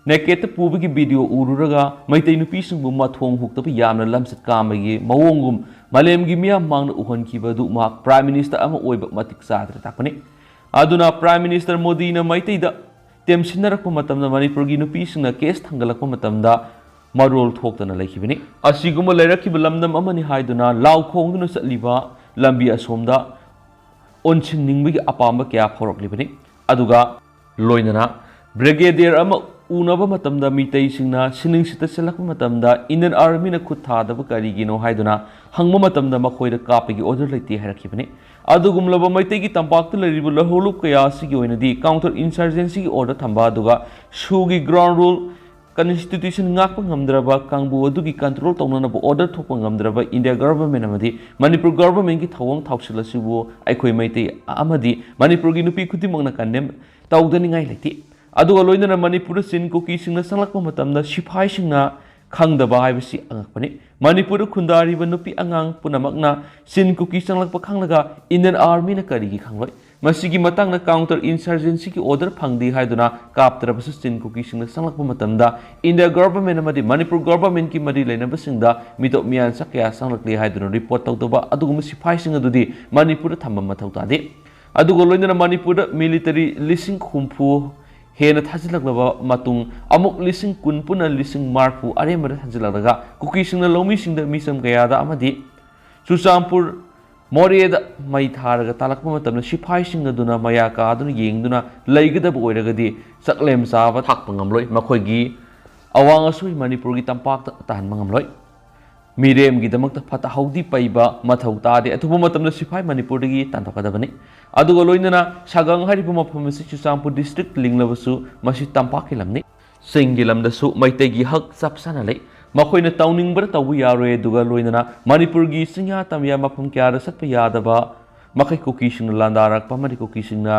nakedꯇ ꯄꯨꯕꯒꯤ video ꯎꯔꯨꯔꯒ ꯃꯩꯇꯩ ꯅꯨꯄꯤꯁꯤꯡꯕꯨ ꯃꯊꯣꯡ ꯍꯨꯛꯇꯕ ꯌꯥꯝꯅ ꯂꯝꯆꯠ ꯀꯥꯝꯕꯒꯤ ꯃꯑꯣꯡꯒꯨꯝ ꯃꯥꯂꯦꯝꯒꯤ ꯃꯤꯌꯥꯝ ꯃꯥꯡꯗ ꯎꯍꯟꯈꯤꯕ ꯑꯗꯨ ꯃꯍꯥꯛ Prime Minister ꯑꯃ ꯑꯣꯏꯕ ꯃꯇꯤꯛ ꯆꯥꯗ꯭ꯔꯦ ꯇꯥꯛꯄꯅꯤ꯫ ꯑꯗꯨꯅ Prime Minister ꯃꯣꯗꯤꯅ ꯃꯩꯇꯩꯗ ꯇꯦꯝꯁꯤꯟꯅꯔꯛꯄ ꯃꯇꯝꯗ ꯃꯅꯤꯄꯨꯔꯒꯤ ꯅꯨꯄꯤꯁꯤꯡꯅ ꯀꯦꯁ ꯊꯥꯡꯒꯠꯂꯛꯄ ꯃꯇꯝꯗ ꯃꯔꯣꯜ ꯊꯣꯛꯇꯅ ꯂꯩꯈꯤꯕꯅꯤ꯫ ꯑꯁꯤꯒꯨꯝꯕ ꯂꯩꯔꯛꯈꯤꯕ ꯂꯝꯗꯝ ꯑꯃꯅꯤ ꯍꯥꯏꯗꯨꯅ ꯂꯥꯎ ꯈꯣꯡꯗꯨꯅ ꯆꯠꯂꯤꯕ ꯂꯝꯕꯤ ꯑꯁꯣꯝꯗ ꯑꯣꯟꯁꯤꯟꯅꯤꯡꯕꯒꯤ ꯑꯄꯥꯝꯕ ꯀꯌꯥ ꯐꯥꯎꯔꯛꯂꯤꯕꯅꯤ꯫ ꯑꯗꯨꯒ ꯂꯣꯏꯅꯅ ꯕ꯭ꯔꯤꯒꯦꯗꯤꯌꯔ ꯑꯃ ꯎꯅꯕ ꯃꯇꯝꯗ ꯃꯤꯇꯩꯁꯤꯡꯅ ꯁꯤꯅꯤꯡꯁꯤꯠꯇ ꯆꯦꯜꯂꯛꯄ ꯃꯇꯝꯗ ꯏꯟꯗꯤꯌꯟ ꯑꯥꯔꯃꯤꯅ ꯈꯨꯠ ꯊꯥꯗꯕ ꯀꯔꯤꯒꯤꯅꯣ ꯍꯥꯏꯗꯨꯅ ꯍꯪꯕ ꯃꯇꯝꯗ ꯃꯈꯣꯏꯗ ꯀꯥꯞꯄꯒꯤ ꯑꯣꯔꯗꯔ ꯂꯩꯇꯦ ꯍꯥꯏꯔꯛꯈꯤꯕꯅꯤ꯫ ꯑꯗꯨꯒꯨꯝꯂꯕ ꯃꯩꯇꯩꯒꯤ ꯇꯝꯄꯥꯛꯇ ꯂꯩꯔꯤꯕ ꯂꯧꯍꯧꯂꯨꯞ ꯀꯌꯥ ꯑꯁꯤꯒꯤ ꯑꯣꯏꯅꯗꯤ ꯀꯥꯎꯟꯇꯔ ꯏꯟꯁꯔꯖꯦꯟꯁꯤꯒꯤ ꯑꯣꯔꯗꯔ ꯊꯝꯕ, ꯑꯗꯨꯒ ꯁꯨꯒꯤ ꯒ꯭ꯔꯥꯎꯟ ꯔꯨꯜ, ꯀꯟꯁꯇꯤꯇ꯭ꯌꯨꯁꯟ ꯉꯥꯛꯄ ꯉꯝꯗ꯭ꯔꯕ ꯀꯥꯡꯕꯨ ꯑꯗꯨꯒꯤ ꯀꯟꯇ꯭ꯔꯣꯜ ꯇꯧꯅꯅꯕ ꯑꯣꯔꯗꯔ ꯊꯣꯛꯄ ꯉꯝꯗ꯭ꯔꯕ ꯏꯟꯗꯤꯌꯥ ꯒꯚꯔꯟꯃꯦꯟꯠ ꯑꯃꯗꯤ ꯃꯅꯤꯄꯨꯔ ꯒꯚꯔꯟꯃꯦꯟꯠꯀꯤ ꯊꯧꯑꯣꯡ ꯊꯧꯁꯤꯜ ꯑꯁꯤꯕꯨ ꯑꯩꯈꯣꯏ ꯃꯩꯇꯩ ꯑꯃꯗꯤ ꯃꯅꯤꯄꯨꯔꯒꯤ ꯅꯨꯄꯤ ꯈꯨꯗꯤꯡꯃꯛꯅ ꯀꯟꯗꯦꯝ ꯇꯧꯗꯅꯤꯡꯉꯥꯏ ꯂꯩꯇꯦ꯫ ꯑꯗꯨꯒ ꯂꯣꯏꯅꯅ ꯃꯅꯤꯄꯨꯔꯗ ꯆꯤꯟ ꯀꯨꯀꯤꯁꯤꯡꯅ ꯆꯪꯂꯛꯄ ꯃꯇꯝꯗ ꯁꯤꯐꯥꯏꯁꯤꯡꯅ ꯈꯪꯗꯕ ꯍꯥꯏꯕꯁꯤ ꯑꯉꯛꯄꯅꯤ꯫ ꯃꯅꯤꯄꯨꯔꯗ ꯈꯨꯟꯗꯥꯔꯤꯕ ꯅꯨꯄꯤ ꯑꯉꯥꯡ ꯄꯨꯝꯅꯃꯛꯅ ꯆꯤꯟ ꯀꯨꯀꯤ ꯆꯪꯂꯛꯄ ꯈꯪꯂꯒ ꯏꯟꯗꯤꯌꯟ ꯑꯥꯔꯃꯤꯅ ꯀꯔꯤꯒꯤ ꯈꯪꯂꯣꯏ? ꯃꯁꯤꯒꯤ ꯃꯇꯥꯡꯗ ꯀꯥꯎꯟꯇꯔ ꯏꯟꯁꯔꯖꯦꯟꯁꯤꯒꯤ ꯑꯣꯔꯗꯔ ꯐꯪꯗꯦ ꯍꯥꯏꯗꯨꯅ ꯀꯥꯞꯇ꯭ꯔꯕꯁꯨ ꯆꯤꯟ ꯀꯨꯀꯤꯁꯤꯡꯅ ꯆꯪꯂꯛꯄ ꯃꯇꯝꯗ ꯏꯟꯗꯤꯌꯥ ꯒꯚꯔꯟꯃꯦꯟꯠ ꯑꯃꯗꯤ ꯃꯅꯤꯄꯨꯔ ꯒꯚꯔꯟꯃꯦꯟꯠꯀꯤ ꯃꯔꯤ ꯂꯩꯅꯕꯁꯤꯡꯗ ꯃꯤꯇꯣꯞ ꯃꯤꯌꯥꯟꯆꯥ ꯀꯌꯥ ꯆꯪꯂꯛꯂꯤ ꯍꯥꯏꯗꯨꯅ ꯔꯤꯄꯣꯔꯠ ꯇꯧꯗꯕ ꯑꯗꯨꯒꯨꯝꯕ ꯁꯤꯐꯥꯏꯁꯤꯡ ꯑꯗꯨꯗꯤ ꯃꯅꯤꯄꯨꯔꯗ ꯊꯝꯕ ꯃꯊꯧ ꯇꯥꯗꯦ꯫ ꯑꯗꯨꯒ ꯂꯣꯏꯅꯅ ꯃꯅꯤꯄꯨꯔꯗ ꯃꯤꯂꯤꯇꯔꯤ ꯂꯤꯁꯤꯡ ꯍꯨꯝꯐꯨ ꯍꯦꯟꯅ ꯊꯥꯖꯤꯜꯂꯛꯂꯕ ꯃꯇꯨꯡ ꯑꯃꯨꯛ ꯂꯤꯁꯤꯡ ꯀꯨꯟ ꯄꯨꯟꯅ ꯂꯤꯁꯤꯡ ꯃꯔꯤꯐꯨ ꯑꯔꯦꯝꯕꯗ ꯊꯥꯖꯤꯜꯂꯛꯂꯒ ꯀꯨꯀꯤꯁꯤꯡꯅ ꯂꯧꯃꯤꯁꯤꯡꯗ ꯃꯤꯆꯝ ꯀꯌꯥꯗ ꯑꯃꯗꯤ ꯆꯨꯔꯆꯥꯟꯄꯨꯔ ꯃꯣꯔꯦꯗ ꯃꯩ ꯊꯥꯔꯒ ꯇꯥꯜꯂꯛꯄ ꯃꯇꯝꯗ ꯁꯤꯐꯥꯏꯁꯤꯡ ꯑꯗꯨꯅ ꯃꯌꯥ ꯀꯥꯗꯨꯅ ꯌꯦꯡꯗꯨꯅ ꯂꯩꯒꯗꯕ ꯑꯣꯏꯔꯒꯗꯤ ꯆꯥꯛꯂꯦꯝ ꯆꯥꯕ ꯊꯥꯛꯄ ꯉꯝꯂꯣꯏ꯫ ꯃꯈꯣꯏꯒꯤ ꯑꯋꯥꯡ ꯑꯁꯣꯏ ꯃꯅꯤꯄꯨꯔꯒꯤ ꯇꯝꯄꯥꯛꯇ ꯇꯥꯍꯟꯕ ꯉꯝꯂꯣꯏ꯫ ꯃꯤꯔꯦꯝꯒꯤꯗꯃꯛꯇ ꯐꯠꯇ ꯍꯥꯎꯗꯤ ꯄꯩꯕ ꯃꯊꯧ ꯇꯥꯗꯦ꯫ ꯑꯊꯨꯕ ꯃꯇꯝꯗ ꯁꯤꯐꯥꯏ ꯃꯅꯤꯄꯨꯔꯗꯒꯤ ꯇꯥꯟꯊꯣꯛꯀꯗꯕꯅꯤ꯫ ꯑꯗꯨꯒ ꯂꯣꯏꯅꯅ ꯁꯥꯒꯪ ꯍꯥꯏꯔꯤꯕ ꯃꯐꯝ ꯑꯁꯤ ꯆꯨꯔꯆꯥꯟꯄꯨꯔ ꯗꯤꯁꯇ꯭ꯔꯤꯛ ꯂꯤꯡꯂꯕꯁꯨ ꯃꯁꯤ ꯇꯝꯄꯥꯛꯀꯤ ꯂꯝꯅꯤ꯫ ꯆꯤꯡꯒꯤ ꯂꯝꯗꯁꯨ ꯃꯩꯇꯩꯒꯤ ꯍꯛ ꯆꯞ ꯆꯥꯅ ꯂꯩ꯫ ꯃꯈꯣꯏꯅ ꯇꯧꯅꯤꯡꯕꯗ ꯇꯧꯕ ꯌꯥꯔꯣꯏ꯫ ꯑꯗꯨꯒ ꯂꯣꯏꯅꯅ ꯃꯅꯤꯄꯨꯔꯒꯤ ꯆꯤꯡꯌꯥ ꯇꯝꯌꯥ ꯃꯐꯝ ꯀꯌꯥꯗ ꯆꯠꯄ ꯌꯥꯗꯕ ꯃꯈꯩ ꯀꯨꯀꯤꯁꯤꯡꯅ ꯂꯥꯟꯗꯥꯔꯛꯄ ꯑꯃꯗꯤ ꯀꯨꯀꯤꯁꯤꯡꯅ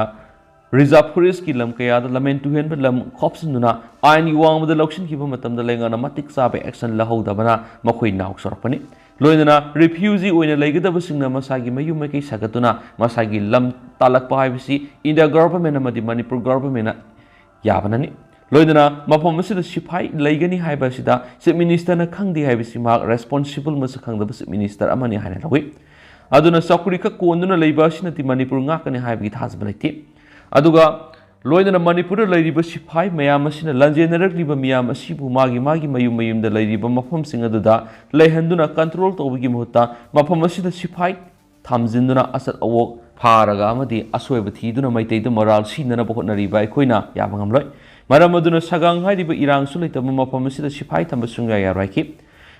ꯔꯤꯖꯥꯔꯚ ꯐꯣꯔꯦꯁ꯭ꯠꯀꯤ ꯂꯝ ꯀꯌꯥꯗ ꯂꯝꯍꯦꯟ ꯇꯨꯍꯦꯟꯕ ꯂꯝ ꯈꯣꯞꯆꯤꯟꯗꯨꯅ ꯑꯥꯏꯟꯒꯤ ꯋꯥꯡꯃꯗ ꯂꯧꯁꯤꯟꯈꯤꯕ ꯃꯇꯝꯗ ꯂꯩꯉꯥꯛꯅ ꯃꯇꯤꯛ ꯆꯥꯕ ꯑꯦꯛꯁꯟ ꯂꯧꯍꯧꯗꯕꯅ ꯃꯈꯣꯏ ꯅꯥꯎ ꯆꯥꯎꯔꯛꯄꯅꯤ꯫ ꯂꯣꯏꯅꯅ ꯔꯤꯐ꯭ꯌꯨꯖꯤ ꯑꯣꯏꯅ ꯂꯩꯒꯗꯕꯁꯤꯡꯅ ꯃꯁꯥꯒꯤ ꯃꯌꯨꯝ ꯃꯥꯏꯀꯩ ꯁꯥꯒꯠꯇꯨꯅ ꯃꯁꯥꯒꯤ ꯂꯝ ꯇꯥꯜꯂꯛꯄ ꯍꯥꯏꯕꯁꯤ ꯏꯟꯗꯤꯌꯥ ꯒꯚꯔꯟꯃꯦꯟꯠ ꯑꯃꯗꯤ ꯃꯅꯤꯄꯨꯔ ꯒꯚꯔꯟꯃꯦꯟꯠꯅ ꯌꯥꯕꯅꯅꯤ꯫ ꯂꯣꯏꯅꯅ ꯃꯐꯝ ꯑꯁꯤꯗ ꯁꯤꯐꯥꯏ ꯂꯩꯒꯅꯤ ꯍꯥꯏꯕ ꯑꯁꯤꯗ ꯆꯤꯐ ꯃꯤꯅꯤꯁꯇꯔꯅ ꯈꯪꯗꯦ ꯍꯥꯏꯕꯁꯤ ꯃꯍꯥꯛ ꯔꯦꯁꯄꯣꯟꯁꯤꯕꯜ ꯃꯁꯛ ꯈꯪꯗꯕ ꯆꯤꯐ ꯃꯤꯅꯤꯁꯇꯔ ꯑꯃꯅꯤ ꯍꯥꯏꯅ ꯂꯧꯏ꯫ ꯑꯗꯨꯅ ꯆꯧꯀ꯭ꯔꯤꯈꯛ ꯀꯣꯟꯗꯨꯅ ꯂꯩꯕ ꯑꯁꯤꯅꯗꯤ ꯃꯅꯤꯄꯨꯔ ꯉꯥꯛꯀꯅꯤ ꯍꯥꯏꯕꯒꯤ ꯊꯥꯖꯕ ꯂꯩꯇꯦ꯫ ꯑꯗꯨꯒ ꯂꯣꯏꯅꯅ ꯃꯅꯤꯄꯨꯔꯗ ꯂꯩꯔꯤꯕ ꯁꯤꯐꯥꯏ ꯃꯌꯥꯝ ꯑꯁꯤꯅ ꯂꯥꯟꯖꯦꯟꯅꯔꯛꯂꯤꯕ ꯃꯤꯌꯥꯝ ꯑꯁꯤꯕꯨ ꯃꯥꯒꯤ ꯃꯥꯒꯤ ꯃꯌꯨꯝ ꯃꯌꯨꯝꯗ ꯂꯩꯔꯤꯕ ꯃꯐꯝꯁꯤꯡ ꯑꯗꯨꯗ ꯂꯩꯍꯟꯗꯨꯅ ꯀꯟꯇ꯭ꯔꯣꯜ ꯇꯧꯕꯒꯤ ꯃꯍꯨꯠꯇ ꯃꯐꯝ ꯑꯁꯤꯗ ꯁꯤꯐꯥꯏ ꯊꯝꯖꯤꯟꯗꯨꯅ ꯑꯆꯠ ꯑꯋꯣꯛ ꯐꯥꯔꯒ ꯑꯃꯗꯤ ꯑꯁꯣꯏꯕ ꯊꯤꯗꯨꯅ ꯃꯩꯇꯩꯗ ꯃꯔꯥꯜ ꯁꯤꯅꯅꯕ ꯍꯣꯠꯅꯔꯤꯕ ꯑꯩꯈꯣꯏꯅ ꯌꯥꯕ ꯉꯝꯂꯣꯏ꯫ ꯃꯔꯝ ꯑꯗꯨꯅ ꯁꯒꯥꯡ ꯍꯥꯏꯔꯤꯕ ꯏꯔꯥꯡꯁꯨ ꯂꯩꯇꯕ ꯃꯐꯝ ꯑꯁꯤꯗ ꯁꯤꯐꯥꯏ ꯊꯝꯕ ꯁꯨꯡꯌꯥ ꯌꯥꯔꯣꯏ ꯍꯥꯏꯈꯤ꯫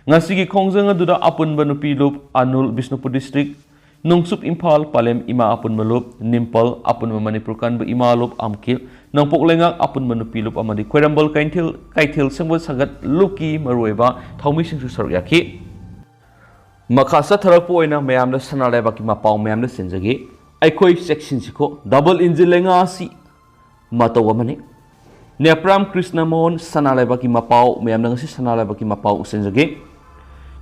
ꯉꯁꯤꯒꯤ ꯈꯣꯡꯖꯪ ꯑꯗꯨꯗ ꯑꯄꯨꯟꯕ ꯅꯨꯄꯤ ꯂꯨꯞ ꯑꯅꯨꯜ, ꯕꯤꯁꯅꯨꯄꯨꯔ ꯗꯤꯁꯇ꯭ꯔꯤꯛ, ꯅꯣꯡꯆꯨꯞ ꯏꯝꯐꯥꯜ ꯄꯂꯦꯝ ꯏꯃꯥ ꯑꯄꯨꯟꯕ ꯂꯨꯞ ꯅꯤꯝꯄꯜ, ꯑꯄꯨꯟꯕ ꯃꯅꯤꯄꯨꯔ ꯀꯟꯕ ꯏꯃꯥ ꯂꯨꯞ ꯑꯝꯀꯤꯜ, ꯅꯣꯡꯄꯣꯛ ꯂꯩꯉꯥꯛ ꯑꯄꯨꯟꯕ ꯅꯨꯄꯤ ꯂꯨꯞ ꯑꯃꯗꯤ ꯈ꯭ꯋꯥꯏꯔꯝꯕꯟ ꯀꯩꯊꯦꯜ, ꯀꯩꯊꯦꯜ ꯁꯪꯕ ꯁꯪꯒꯠ ꯂꯨꯞꯀꯤ ꯃꯔꯨꯑꯣꯏꯕ ꯊꯧꯃꯤꯁꯤꯡꯁꯨ ꯁꯔꯨꯛ ꯌꯥꯈꯤ꯫ ꯃꯈꯥ ꯆꯠꯊꯔꯛꯄ ꯑꯣꯏꯅ ꯃꯌꯥꯝꯗ ꯁꯅꯥ ꯂꯩꯕꯥꯛꯀꯤ ꯃꯄꯥꯎ ꯃꯌꯥꯝꯗ ꯆꯦꯟꯖꯒꯦ꯫ ꯑꯩꯈꯣꯏ ꯆꯦꯛꯁꯤꯟꯁꯤꯀꯣ, ꯗꯕꯜ ꯏꯟꯖꯤꯟ ꯂꯩꯉꯥꯛ ꯑꯁꯤ ꯃꯇꯧ ꯑꯃꯅꯤ꯫ ꯅꯦꯄ꯭ꯔꯥꯝ ꯀ꯭ꯔꯤꯁꯅ ꯃꯣꯍꯟ ꯁꯅꯥ ꯂꯩꯕꯥꯛꯀꯤ ꯃꯄꯥꯎ ꯃꯌꯥꯝꯅ ꯉꯁꯤ ꯁꯅꯥ ꯂꯩꯕꯥꯛꯀꯤ ꯃꯄꯥꯎ ꯆꯦꯟꯖꯒꯦ꯫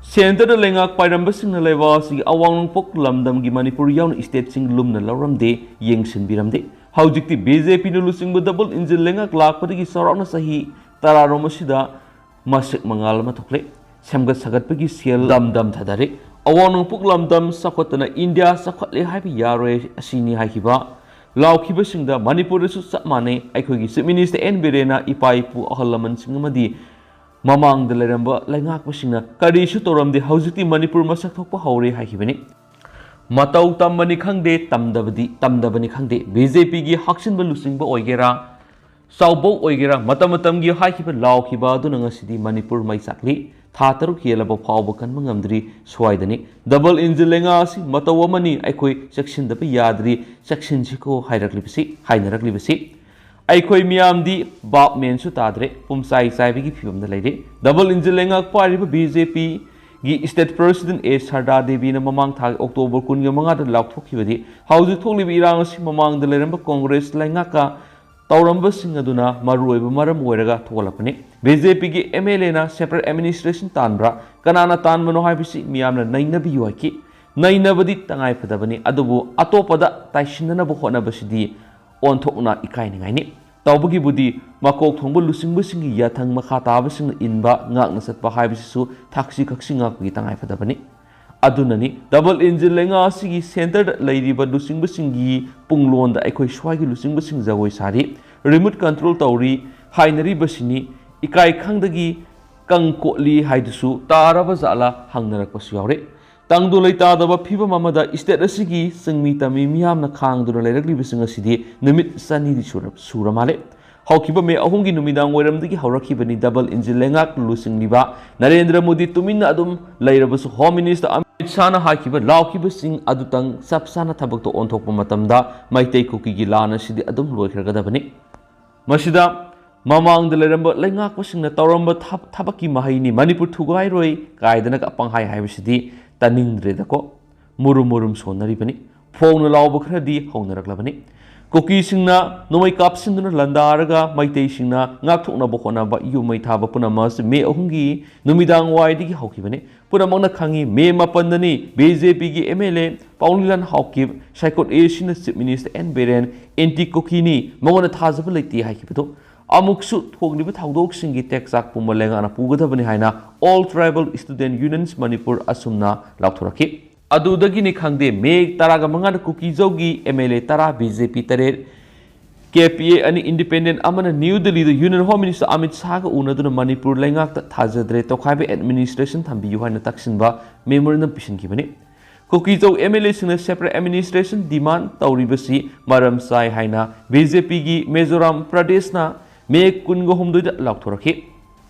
ꯁꯦꯟꯇꯔꯗ ꯂꯩꯉꯥꯛ ꯄꯥꯏꯔꯝꯕꯁꯤꯡꯅ ꯂꯩꯕꯥꯛ ꯑꯁꯤꯒꯤ ꯑꯋꯥꯡ ꯅꯣꯡꯄꯣꯛ ꯂꯝꯗꯝꯒꯤ ꯃꯅꯤꯄꯨꯔ ꯌꯥꯎꯅ ꯁ꯭ꯇꯦꯠꯁꯤꯡ ꯂꯨꯝꯅ ꯂꯧꯔꯝꯗꯦ, ꯌꯦꯡꯁꯤꯟꯕꯤꯔꯝꯗꯦ꯫ ꯍꯧꯖꯤꯛꯇꯤ ꯕꯤ ꯖꯦ ꯄꯤꯅ ꯂꯨꯆꯤꯡꯕ ꯗꯕꯜ ꯏꯟꯖꯤꯟ ꯂꯩꯉꯥꯛ ꯂꯥꯛꯄꯗꯒꯤ ꯆꯥꯎꯔꯥꯛꯅ ꯆꯍꯤ ꯇꯔꯥꯔꯣꯝ ꯑꯁꯤꯗ ꯃꯁꯛ ꯃꯉꯥꯜ ꯑꯃ ꯊꯣꯛꯂꯦ꯫ ꯁꯦꯝꯒꯠ ꯁꯥꯒꯠꯄꯒꯤ ꯁꯦꯜ ꯗꯝ ꯗꯝ ꯊꯥꯗꯔꯦ꯫ ꯑꯋꯥꯡ ꯅꯣꯡꯄꯣꯛ ꯂꯝꯗꯝ ꯆꯥꯎꯈꯠꯇꯅ ꯏꯟꯗꯤꯌꯥ ꯆꯥꯎꯈꯠꯂꯦ ꯍꯥꯏꯕ ꯌꯥꯔꯣꯏ ꯑꯁꯤꯅꯤ ꯍꯥꯏꯈꯤꯕ ꯂꯥꯎꯈꯤꯕꯁꯤꯡꯗ ꯃꯅꯤꯄꯨꯔꯗꯁꯨ ꯆꯞ ꯃꯥꯟꯅꯩ꯫ ꯑꯩꯈꯣꯏꯒꯤ ꯆꯤꯐ ꯃꯤꯅꯤꯁꯇꯔ ꯑꯦꯟ ꯕꯤꯔꯦꯟꯅ ꯏꯄꯥ ꯏꯄꯨ ꯑꯍꯜ ꯂꯃꯟꯁꯤꯡ ꯑꯃꯗꯤ ꯃꯃꯥꯡꯗ ꯂꯩꯔꯝꯕ ꯂꯩꯉꯥꯛꯄꯁꯤꯡꯅ ꯀꯔꯤꯁꯨ ꯇꯧꯔꯝꯗꯦ, ꯍꯧꯖꯤꯛꯇꯤ ꯃꯅꯤꯄꯨꯔ ꯃꯁꯛ ꯊꯣꯛꯄ ꯍꯧꯔꯦ ꯍꯥꯏꯈꯤꯕꯅꯤ꯫ ꯃꯇꯧ ꯇꯝꯕꯅꯤ ꯈꯪꯗꯦ, ꯇꯝꯗꯕꯗꯤ ꯇꯝꯗꯕꯅꯤ ꯈꯪꯗꯦ, ꯕꯤ ꯖꯦ ꯄꯤꯒꯤ ꯍꯥꯛꯆꯤꯟꯕ ꯂꯨꯆꯤꯡꯕ ꯑꯣꯏꯒꯦꯔꯥ, ꯆꯥꯎꯕꯧ ꯑꯣꯏꯒꯦꯔꯥ, ꯃꯇꯝ ꯃꯇꯝꯒꯤ ꯍꯥꯏꯈꯤꯕ ꯂꯥꯎꯈꯤꯕ ꯑꯗꯨꯅ ꯉꯁꯤꯗꯤ ꯃꯅꯤꯄꯨꯔ ꯃꯩ ꯆꯥꯛꯂꯤ꯫ ꯊꯥ ꯇꯔꯨꯛ ꯍꯦꯜꯂꯕ ꯐꯥꯎꯕ ꯀꯟꯕ ꯉꯝꯗ꯭ꯔꯤ꯫ ꯁ꯭ꯋꯥꯏꯗꯅꯤ ꯗꯕꯜ ꯏꯟꯖꯤꯟ ꯂꯩꯉꯥꯛ ꯑꯁꯤ ꯃꯇꯧ ꯑꯃꯅꯤ, ꯑꯩꯈꯣꯏ ꯆꯦꯛꯁꯤꯟꯗꯕ ꯌꯥꯗ꯭ꯔꯤ, ꯆꯦꯛꯁꯤꯟꯁꯤꯀꯣ ꯍꯥꯏꯔꯛꯂꯤꯕꯁꯤ, ꯍꯥꯏꯅꯔꯛꯂꯤꯕꯁꯤ꯫ ꯑꯩꯈꯣꯏ ꯃꯤꯌꯥꯝꯗꯤ ꯕꯥꯞ ꯃꯦꯟꯁꯨ ꯇꯥꯗ꯭ꯔꯦ, ꯄꯨꯝꯆꯥꯏ ꯆꯥꯏꯕꯒꯤ ꯐꯤꯕꯝꯗ ꯂꯩꯔꯦ꯫ ꯗꯕꯜ ꯏꯟꯖꯤꯟ ꯂꯩꯉꯥꯛ ꯄꯥꯏꯔꯤꯕ ꯕꯤ ꯖꯦ ꯄꯤꯒꯤ ꯁ꯭ꯇꯦꯠ ꯄ꯭ꯔꯦꯁꯤꯗꯦꯟꯠ ꯑꯦ ꯁꯔꯗꯥ ꯗꯦꯕꯤꯅ ꯃꯃꯥꯡ ꯊꯥꯒꯤ ꯑꯣꯛꯇꯣꯕꯔ ꯀꯨꯟꯒ ꯃꯉꯥꯗ ꯂꯥꯎꯊꯣꯛꯈꯤꯕꯗꯤ ꯍꯧꯖꯤꯛ ꯊꯣꯛꯂꯤꯕ ꯏꯔꯥꯡ ꯑꯁꯤ ꯃꯃꯥꯡꯗ ꯂꯩꯔꯝꯕ ꯀꯣꯡꯒ꯭ꯔꯦꯁ ꯂꯩꯉꯥꯛꯀ ꯇꯧꯔꯝꯕꯁꯤꯡ ꯑꯗꯨꯅ ꯃꯔꯨꯑꯣꯏꯕ ꯃꯔꯝ ꯑꯣꯏꯔꯒ ꯊꯣꯛꯍꯜꯂꯛꯄꯅꯤ꯫ ꯕꯤ ꯖꯦ ꯄꯤꯒꯤ ꯑꯦꯝ ꯑꯦꯜ ꯑꯦꯅ ꯁꯦꯄꯔꯦꯠ ꯑꯦꯗꯃꯤꯅꯤꯁꯇ꯭ꯔꯦꯁꯟ ꯇꯥꯟꯕ꯭ꯔꯥ, ꯀꯅꯥꯅ ꯇꯥꯟꯕꯅꯣ ꯍꯥꯏꯕꯁꯤ ꯃꯤꯌꯥꯝꯅ ꯅꯩꯅꯕꯤꯌꯨ ꯍꯥꯏꯈꯤ꯫ ꯅꯩꯅꯕꯗꯤ ꯇꯉꯥꯏ ꯐꯗꯕꯅꯤ, ꯑꯗꯨꯕꯨ ꯑꯇꯣꯞꯄꯗ ꯇꯥꯏꯁꯤꯟꯅꯅꯕ ꯍꯣꯠꯅꯕꯁꯤꯗꯤ ꯑꯣꯟꯊꯣꯛꯅ ꯏꯀꯥꯏꯅꯤꯡꯉꯥꯏꯅꯤ꯫ ꯇꯧꯕꯒꯤꯕꯨꯗꯤ ꯃꯀꯣꯛ ꯊꯣꯡꯕ ꯂꯨꯆꯤꯡꯕꯁꯤꯡꯒꯤ ꯌꯥꯊꯪ ꯃꯈꯥ ꯇꯥꯕꯁꯤꯡꯅ ꯏꯟꯕ, ꯉꯥꯛꯅ ꯆꯠꯄ ꯍꯥꯏꯕꯁꯤꯁꯨ ꯊꯛꯁꯤ ꯈꯛꯁꯤ ꯉꯥꯛꯄꯒꯤ ꯇꯉꯥꯏ ꯐꯗꯕꯅꯤ꯫ ꯑꯗꯨꯅꯅꯤ ꯗꯕꯜ ꯏꯟꯖꯤꯟ ꯂꯩꯉꯥꯛ ꯑꯁꯤꯒꯤ ꯁꯦꯟꯇꯔꯗ ꯂꯩꯔꯤꯕ ꯂꯨꯆꯤꯡꯕꯁꯤꯡꯒꯤ ꯄꯨꯡꯂꯣꯟꯗ ꯑꯩꯈꯣꯏ ꯁ꯭ꯋꯥꯏꯒꯤ ꯂꯨꯆꯤꯡꯕꯁꯤꯡ ꯖꯒꯣꯏ ꯁꯥꯔꯤ, ꯔꯤꯃꯣꯠ ꯀꯟꯇ꯭ꯔꯣꯜ ꯇꯧꯔꯤ ꯍꯥꯏꯅꯔꯤꯕꯁꯤꯅꯤ꯫ ꯏꯀꯥꯏ ꯈꯪꯗꯒꯤ ꯀꯪ ꯀꯣꯠꯂꯤ ꯍꯥꯏꯗꯨꯁꯨ ꯇꯥꯔꯕ ꯖꯥꯠꯂꯥ ꯍꯪꯅꯔꯛꯄꯁꯨ ꯌꯥꯎꯔꯦ꯫ ꯇꯪꯗꯨ ꯂꯩꯇꯥꯗꯕ ꯐꯤꯕꯝ ꯑꯃꯗ ꯏꯁꯇꯦꯠ ꯑꯁꯤꯒꯤ ꯆꯤꯡꯃꯤ ꯇꯝꯃꯤ ꯃꯤꯌꯥꯝꯅ ꯈꯥꯡꯗꯨꯅ ꯂꯩꯔꯛꯂꯤꯕꯁꯤꯡ ꯑꯁꯤꯗꯤ ꯅꯨꯃꯤꯠ ꯆꯅꯤꯗꯤ ꯁꯨꯔ-, ꯁꯨꯔ ꯃꯥꯜꯂꯦ꯫ ꯍꯧꯈꯤꯕ ꯃꯦ ꯑꯍꯨꯝꯒꯤ ꯅꯨꯃꯤꯗꯥꯡ ꯋꯥꯏꯔꯝꯗꯒꯤ ꯍꯧꯔꯛꯈꯤꯕꯅꯤ ꯗꯕꯜ ꯏꯟꯖꯤꯟ ꯂꯩꯉꯥꯛ ꯂꯨꯆꯤꯡꯂꯤꯕ ꯅꯔꯦꯟꯗ꯭ꯔ ꯃꯣꯗꯤ ꯇꯨꯃꯤꯟꯅ ꯑꯗꯨꯝ ꯂꯩꯔꯕꯁꯨ ꯍꯣꯝ ꯃꯤꯅꯤꯁꯇꯔ ꯑꯃꯤꯠ ꯁꯥꯍꯅ ꯍꯥꯏꯈꯤꯕ ꯂꯥꯎꯈꯤꯕꯁꯤꯡ ꯑꯗꯨꯇꯪ ꯆꯞ ꯆꯥꯅ ꯊꯕꯛꯇ ꯑꯣꯟꯊꯣꯛꯄ ꯃꯇꯝꯗ ꯃꯩꯇꯩ ꯀꯨꯀꯤꯒꯤ ꯂꯥꯟ ꯑꯁꯤꯗꯤ ꯑꯗꯨꯝ ꯂꯣꯏꯈ꯭ꯔꯒꯗꯕꯅꯤ꯫ ꯃꯁꯤꯗ ꯃꯃꯥꯡꯗ ꯂꯩꯔꯝꯕ ꯂꯩꯉꯥꯛꯄꯁꯤꯡꯅ ꯇꯧꯔꯝꯕ ꯊꯕ-, ꯊꯕꯛꯀꯤ ꯃꯍꯩꯅꯤ꯫ ꯃꯅꯤꯄꯨꯔ ꯊꯨꯒꯥꯏꯔꯣꯏ ꯀꯥꯏꯗꯅꯒ ꯄꯪꯍꯥꯏ ꯍꯥꯏꯕꯁꯤꯗꯤ ꯇꯥꯅꯤꯡꯗ꯭ꯔꯦꯗꯀꯣ꯫ ꯃꯨꯔꯨꯝ ꯃꯨꯔꯨꯝ ꯁꯣꯟꯅꯔꯤꯕꯅꯤ꯫ ꯐꯣꯡꯅ ꯂꯥꯎꯕ ꯈꯔꯗꯤ ꯍꯧꯅꯔꯛꯂꯕꯅꯤ꯫ ꯀꯨꯀꯤꯁꯤꯡꯅ ꯅꯣꯡꯃꯩ ꯀꯥꯞꯁꯤꯟꯗꯨꯅ ꯂꯥꯟꯗꯥꯔꯒ ꯃꯩꯇꯩꯁꯤꯡꯅ ꯉꯥꯛꯊꯣꯛꯅꯕ ꯍꯣꯠꯅꯕ ꯌꯨꯝ ꯃꯩ ꯊꯥꯕ ꯄꯨꯝꯅꯃꯛ ꯑꯁꯤ ꯃꯦ ꯑꯍꯨꯝꯒꯤ ꯅꯨꯃꯤꯗꯥꯡ ꯋꯥꯏꯗꯒꯤ ꯍꯧꯈꯤꯕꯅꯤ꯫ ꯄꯨꯝꯅꯃꯛꯅ ꯈꯪꯏ, ꯃꯦ ꯃꯥꯄꯟꯗꯅꯤ ꯕꯤ ꯖꯦ ꯄꯤꯒꯤ M L A Paolienlal Haokip, Saikot A ꯁꯤꯅ chief minister N Biren anti ꯀꯨꯀꯤꯅꯤ, ꯃꯉꯣꯟꯗ ꯊꯥꯖꯕ ꯂꯩꯇꯦ ꯍꯥꯏꯈꯤꯕꯗꯨ꯫ ꯑꯃꯨꯛꯁꯨ ꯊꯣꯛꯂꯤꯕ ꯊꯧꯗꯣꯛꯁꯤꯡꯒꯤ ꯇꯦꯛꯆꯥꯛ ꯄꯨꯝꯕ ꯂꯩꯉꯥꯛꯅ ꯄꯨꯒꯗꯕꯅꯤ ꯍꯥꯏꯅ All Tribal Student Unions Manipur ꯑꯁꯨꯝꯅ ꯂꯥꯎꯊꯣꯔꯛꯈꯤ꯫ ꯑꯗꯨꯗꯒꯤꯅꯤ ꯈꯪꯗꯦ, ꯃꯦ ꯇꯔꯥꯒ ꯃꯉꯥꯗ ꯀꯨꯀꯤꯖꯧꯒꯤ ꯑꯦꯝ ꯑꯦꯜ ꯑꯦ ꯇꯔꯥ, ꯕꯤ ꯖꯦ ꯄꯤ ꯇꯔꯦꯠ, ꯀꯦ ꯄꯤ ꯑꯦ ꯑꯅꯤ, ꯏꯟꯗꯤꯄꯦꯟꯗꯦꯟ ꯑꯃꯅ ꯅ꯭ꯌꯨ ꯗꯤꯜꯂꯤꯗ ꯌꯨꯅꯤꯌꯟ ꯍꯣꯝ ꯃꯤꯅꯤꯁꯇꯔ ꯑꯃꯤꯠ ꯁꯥꯍꯒ ꯎꯅꯗꯨꯅ ꯃꯅꯤꯄꯨꯔ ꯂꯩꯉꯥꯛꯇ ꯊꯥꯖꯗ꯭ꯔꯦ, ꯇꯣꯈꯥꯏꯕ ꯑꯦꯗꯃꯤꯅꯤꯁꯇ꯭ꯔꯦꯁꯟ ꯊꯝꯕꯤꯌꯨ ꯍꯥꯏꯅ ꯇꯛꯁꯤꯟꯕ ꯃꯦꯃꯣꯔꯦꯟꯗꯝ ꯄꯤꯁꯤꯟꯈꯤꯕꯅꯤ꯫ ꯀꯨꯀꯤꯖꯧ ꯑꯦꯝ ꯑꯦꯜ ꯑꯦꯁꯤꯡꯅ ꯁꯦꯄꯔꯦꯠ ꯑꯦꯗꯃꯤꯅꯤꯁꯇ꯭ꯔꯦꯁꯟ ꯗꯤꯃꯥꯟ ꯇꯧꯔꯤꯕꯁꯤ ꯃꯔꯝ ꯆꯥꯏ ꯍꯥꯏꯅ ꯕꯤ ꯖꯦ ꯄꯤꯒꯤ ꯃꯤꯖꯣꯔꯥꯝ ꯄ꯭ꯔꯗꯦꯁꯅ ꯃꯦ ꯀꯨꯟꯒ ꯍꯨꯝꯗꯣꯏꯗ ꯂꯥꯎꯊꯣꯔꯛꯈꯤ꯫